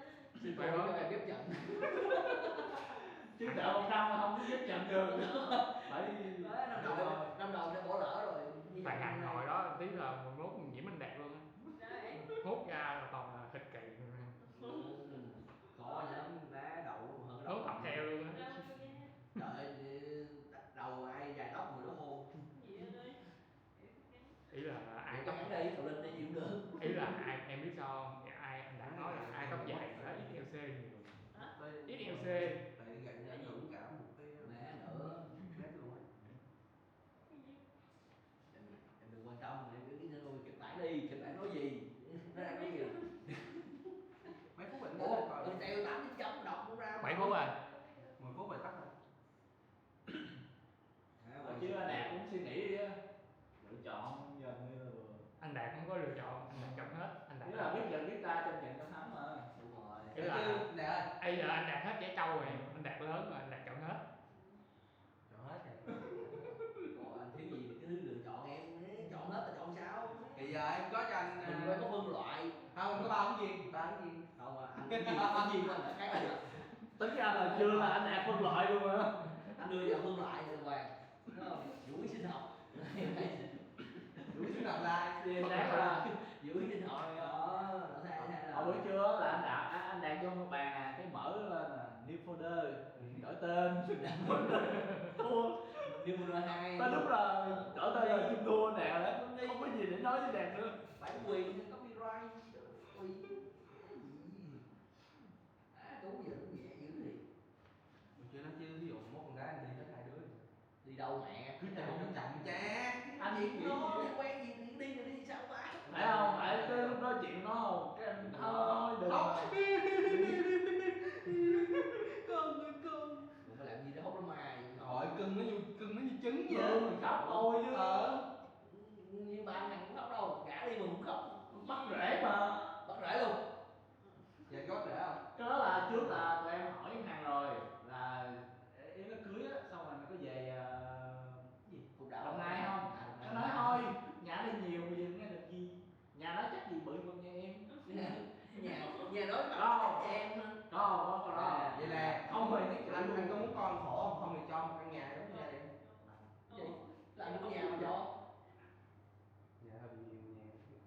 Xin lỗi, không, em chấp nhận. Chứ đợi một năm mà không có chấp nhận được. Phải năm đầu, năm đầu đã bỏ lỡ rồi. Phải hẳn hồi đó tí là mười mốt mình Diễm Minh Đạt luôn á. Hút ra là toàn là thịt kỳ. Có nhá, má đậu hơn. Hút học theo luôn á. Trời ơi, đầu ai dài tóc người đó hôn. Ý là ai tóc, đây, Thảo Linh đây gì cũng được. Ý là ai, em biết sao không? Ai, anh Đạt nói là ai tóc dài là ít L C nhiều. Hả? Ít L C. Tại vì gạch nó ngưỡng cả một cái mẹ nữa. Em, em đừng quan tâm, em cứ, cứ, cứ kịp tải đi, kịp tải nói gì? Nó đang nói gì? Mấy phút rồi. Ủa, mình chạy tám chấm đọc cũng ra. Bảy phút rồi. Mười phút rồi tắt rồi. Ủa, chứ anh Đạt cũng suy nghĩ đi á. Lựa chọn giờ như là anh Đạt không có lựa chọn, anh Đạt chọn hết, anh Đạt. Tức là biết giờ biết ta trong trận Cao Thắng mà. Đúng rồi. Tức là, Đạt ơi, bây giờ anh Đạt hết Trẻ Trâu rồi, anh Đạt lớn rồi, anh Đạt chọn hết. Chọn hết rồi. Còn anh thiếu gì, cái thứ lựa chọn em, chọn hết là chọn sao? Thì giờ em có cho anh, mình phải có phân loại. Không, em có ba ứng viên, ba ứng viên. Không, mà anh cái gì, cái gì của anh là khác rồi. Tính ra là chưa là anh Đạt phân loại luôn rồi đó. Anh đưa cho phân loại rồi, đúng không? Vũ sinh học. Vũ sinh học là gì? Anh Đạt là Vũ sinh học. Ờ, nó thay, thay rồi. Hôm bữa trưa là anh Đạt, anh, anh Đạt vô một bàn nè, cái mở lên là new folder, đổi tên. New folder hai. Tới lúc là đổi tên là Kim Đua nè, không có gì để nói với Đạt nữa. Bản quyền, copyright. Ui. À, Tú giờ cũng nhẹ dữ thì. Mình chưa nói chứ, ví dụ mốt con gái mình đi hết hai đứa. Đi đâu mẹ? Cứ chạy vòng vòng chả. Anh chỉ nó quen gì thì đi rồi đi sao ba? Phải không? Phải tới lúc nói chuyện nó không? Cái anh thôi, đừng. Không. Con ơi con. Đừng có làm gì đó hốt lắm mà. Hỏi cưng nó như, cưng nó như trứng vậy. Ừ, mình khóc thôi chứ. Ờ. Như ba thằng cũng khóc đâu, gã đi mà cũng khóc. Bắt rễ mà. Bắt rễ luôn. Vậy có rễ không? Cái đó là trước là tụi em hỏi ngân hàng rồi, là em nó cưới á, xong rồi nó có về, ờ, gì? Cục đảo Đồng Nai không? À, Đồng Nai. Nó nói thôi, nhà đi nhiều bây giờ nghe được gì? Nhà nó chắc gì bự bằng nhà em. Nhà, nhà đó mà. Có không? Chắc nhà em hơn. Có không? Có, có đó. À, vậy là không, mời mấy anh, anh có muốn con khổ không? Không thì cho một căn nhà giống như em. Vậy là mua nhà mà cho. Nhà hơi bị nhiều nhà.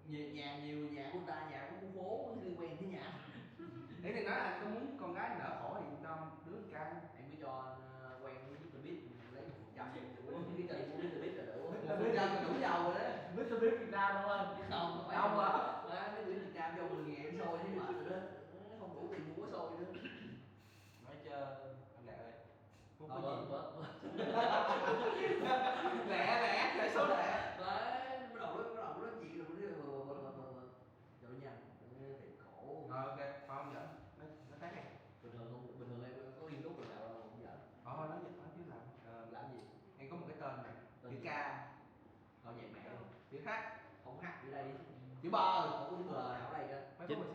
Nhiều nhà, nhiều nhà của ta, nhà của khu phố, không liên quan tới nhà. Thế thì nói là có muốn con gái đỡ khổ thì cho đứa con trai. Em cứ cho, ờ, quen với Mr Beast, lấy một phần trăm của cái kênh của Mr Beast là đủ. Mr Beast là đủ giàu rồi đấy. Mr Beast Việt Nam đúng không? Không, không phải. Không à. Đó, Mr Beast Việt Nam cho mười ngàn em sôi thấy mệt rồi đó. Không đủ tiền mua sôi nữa. Nói cho anh Đạt ơi. Không có gì. Lẹ, lẹ, lẹ số lẹ. Đấy, bắt đầu, bắt đầu nói chuyện rồi, rồi nha, thấy khổ. Ờ, ok, thôi không giỡn. Nói, nói khác đi. Bình thường không, bình thường em có liên lúc rồi nào không giỡn. Ờ, nói gì, nói chứ làm. Ờ, làm gì? Em có một cái tên này. Tên chữ gì? K. Thôi vậy mẹ luôn. Chữ H. Không H gì đây. Chữ B. Không có chữ B nào ở đây cả. Mấy phút. Chính,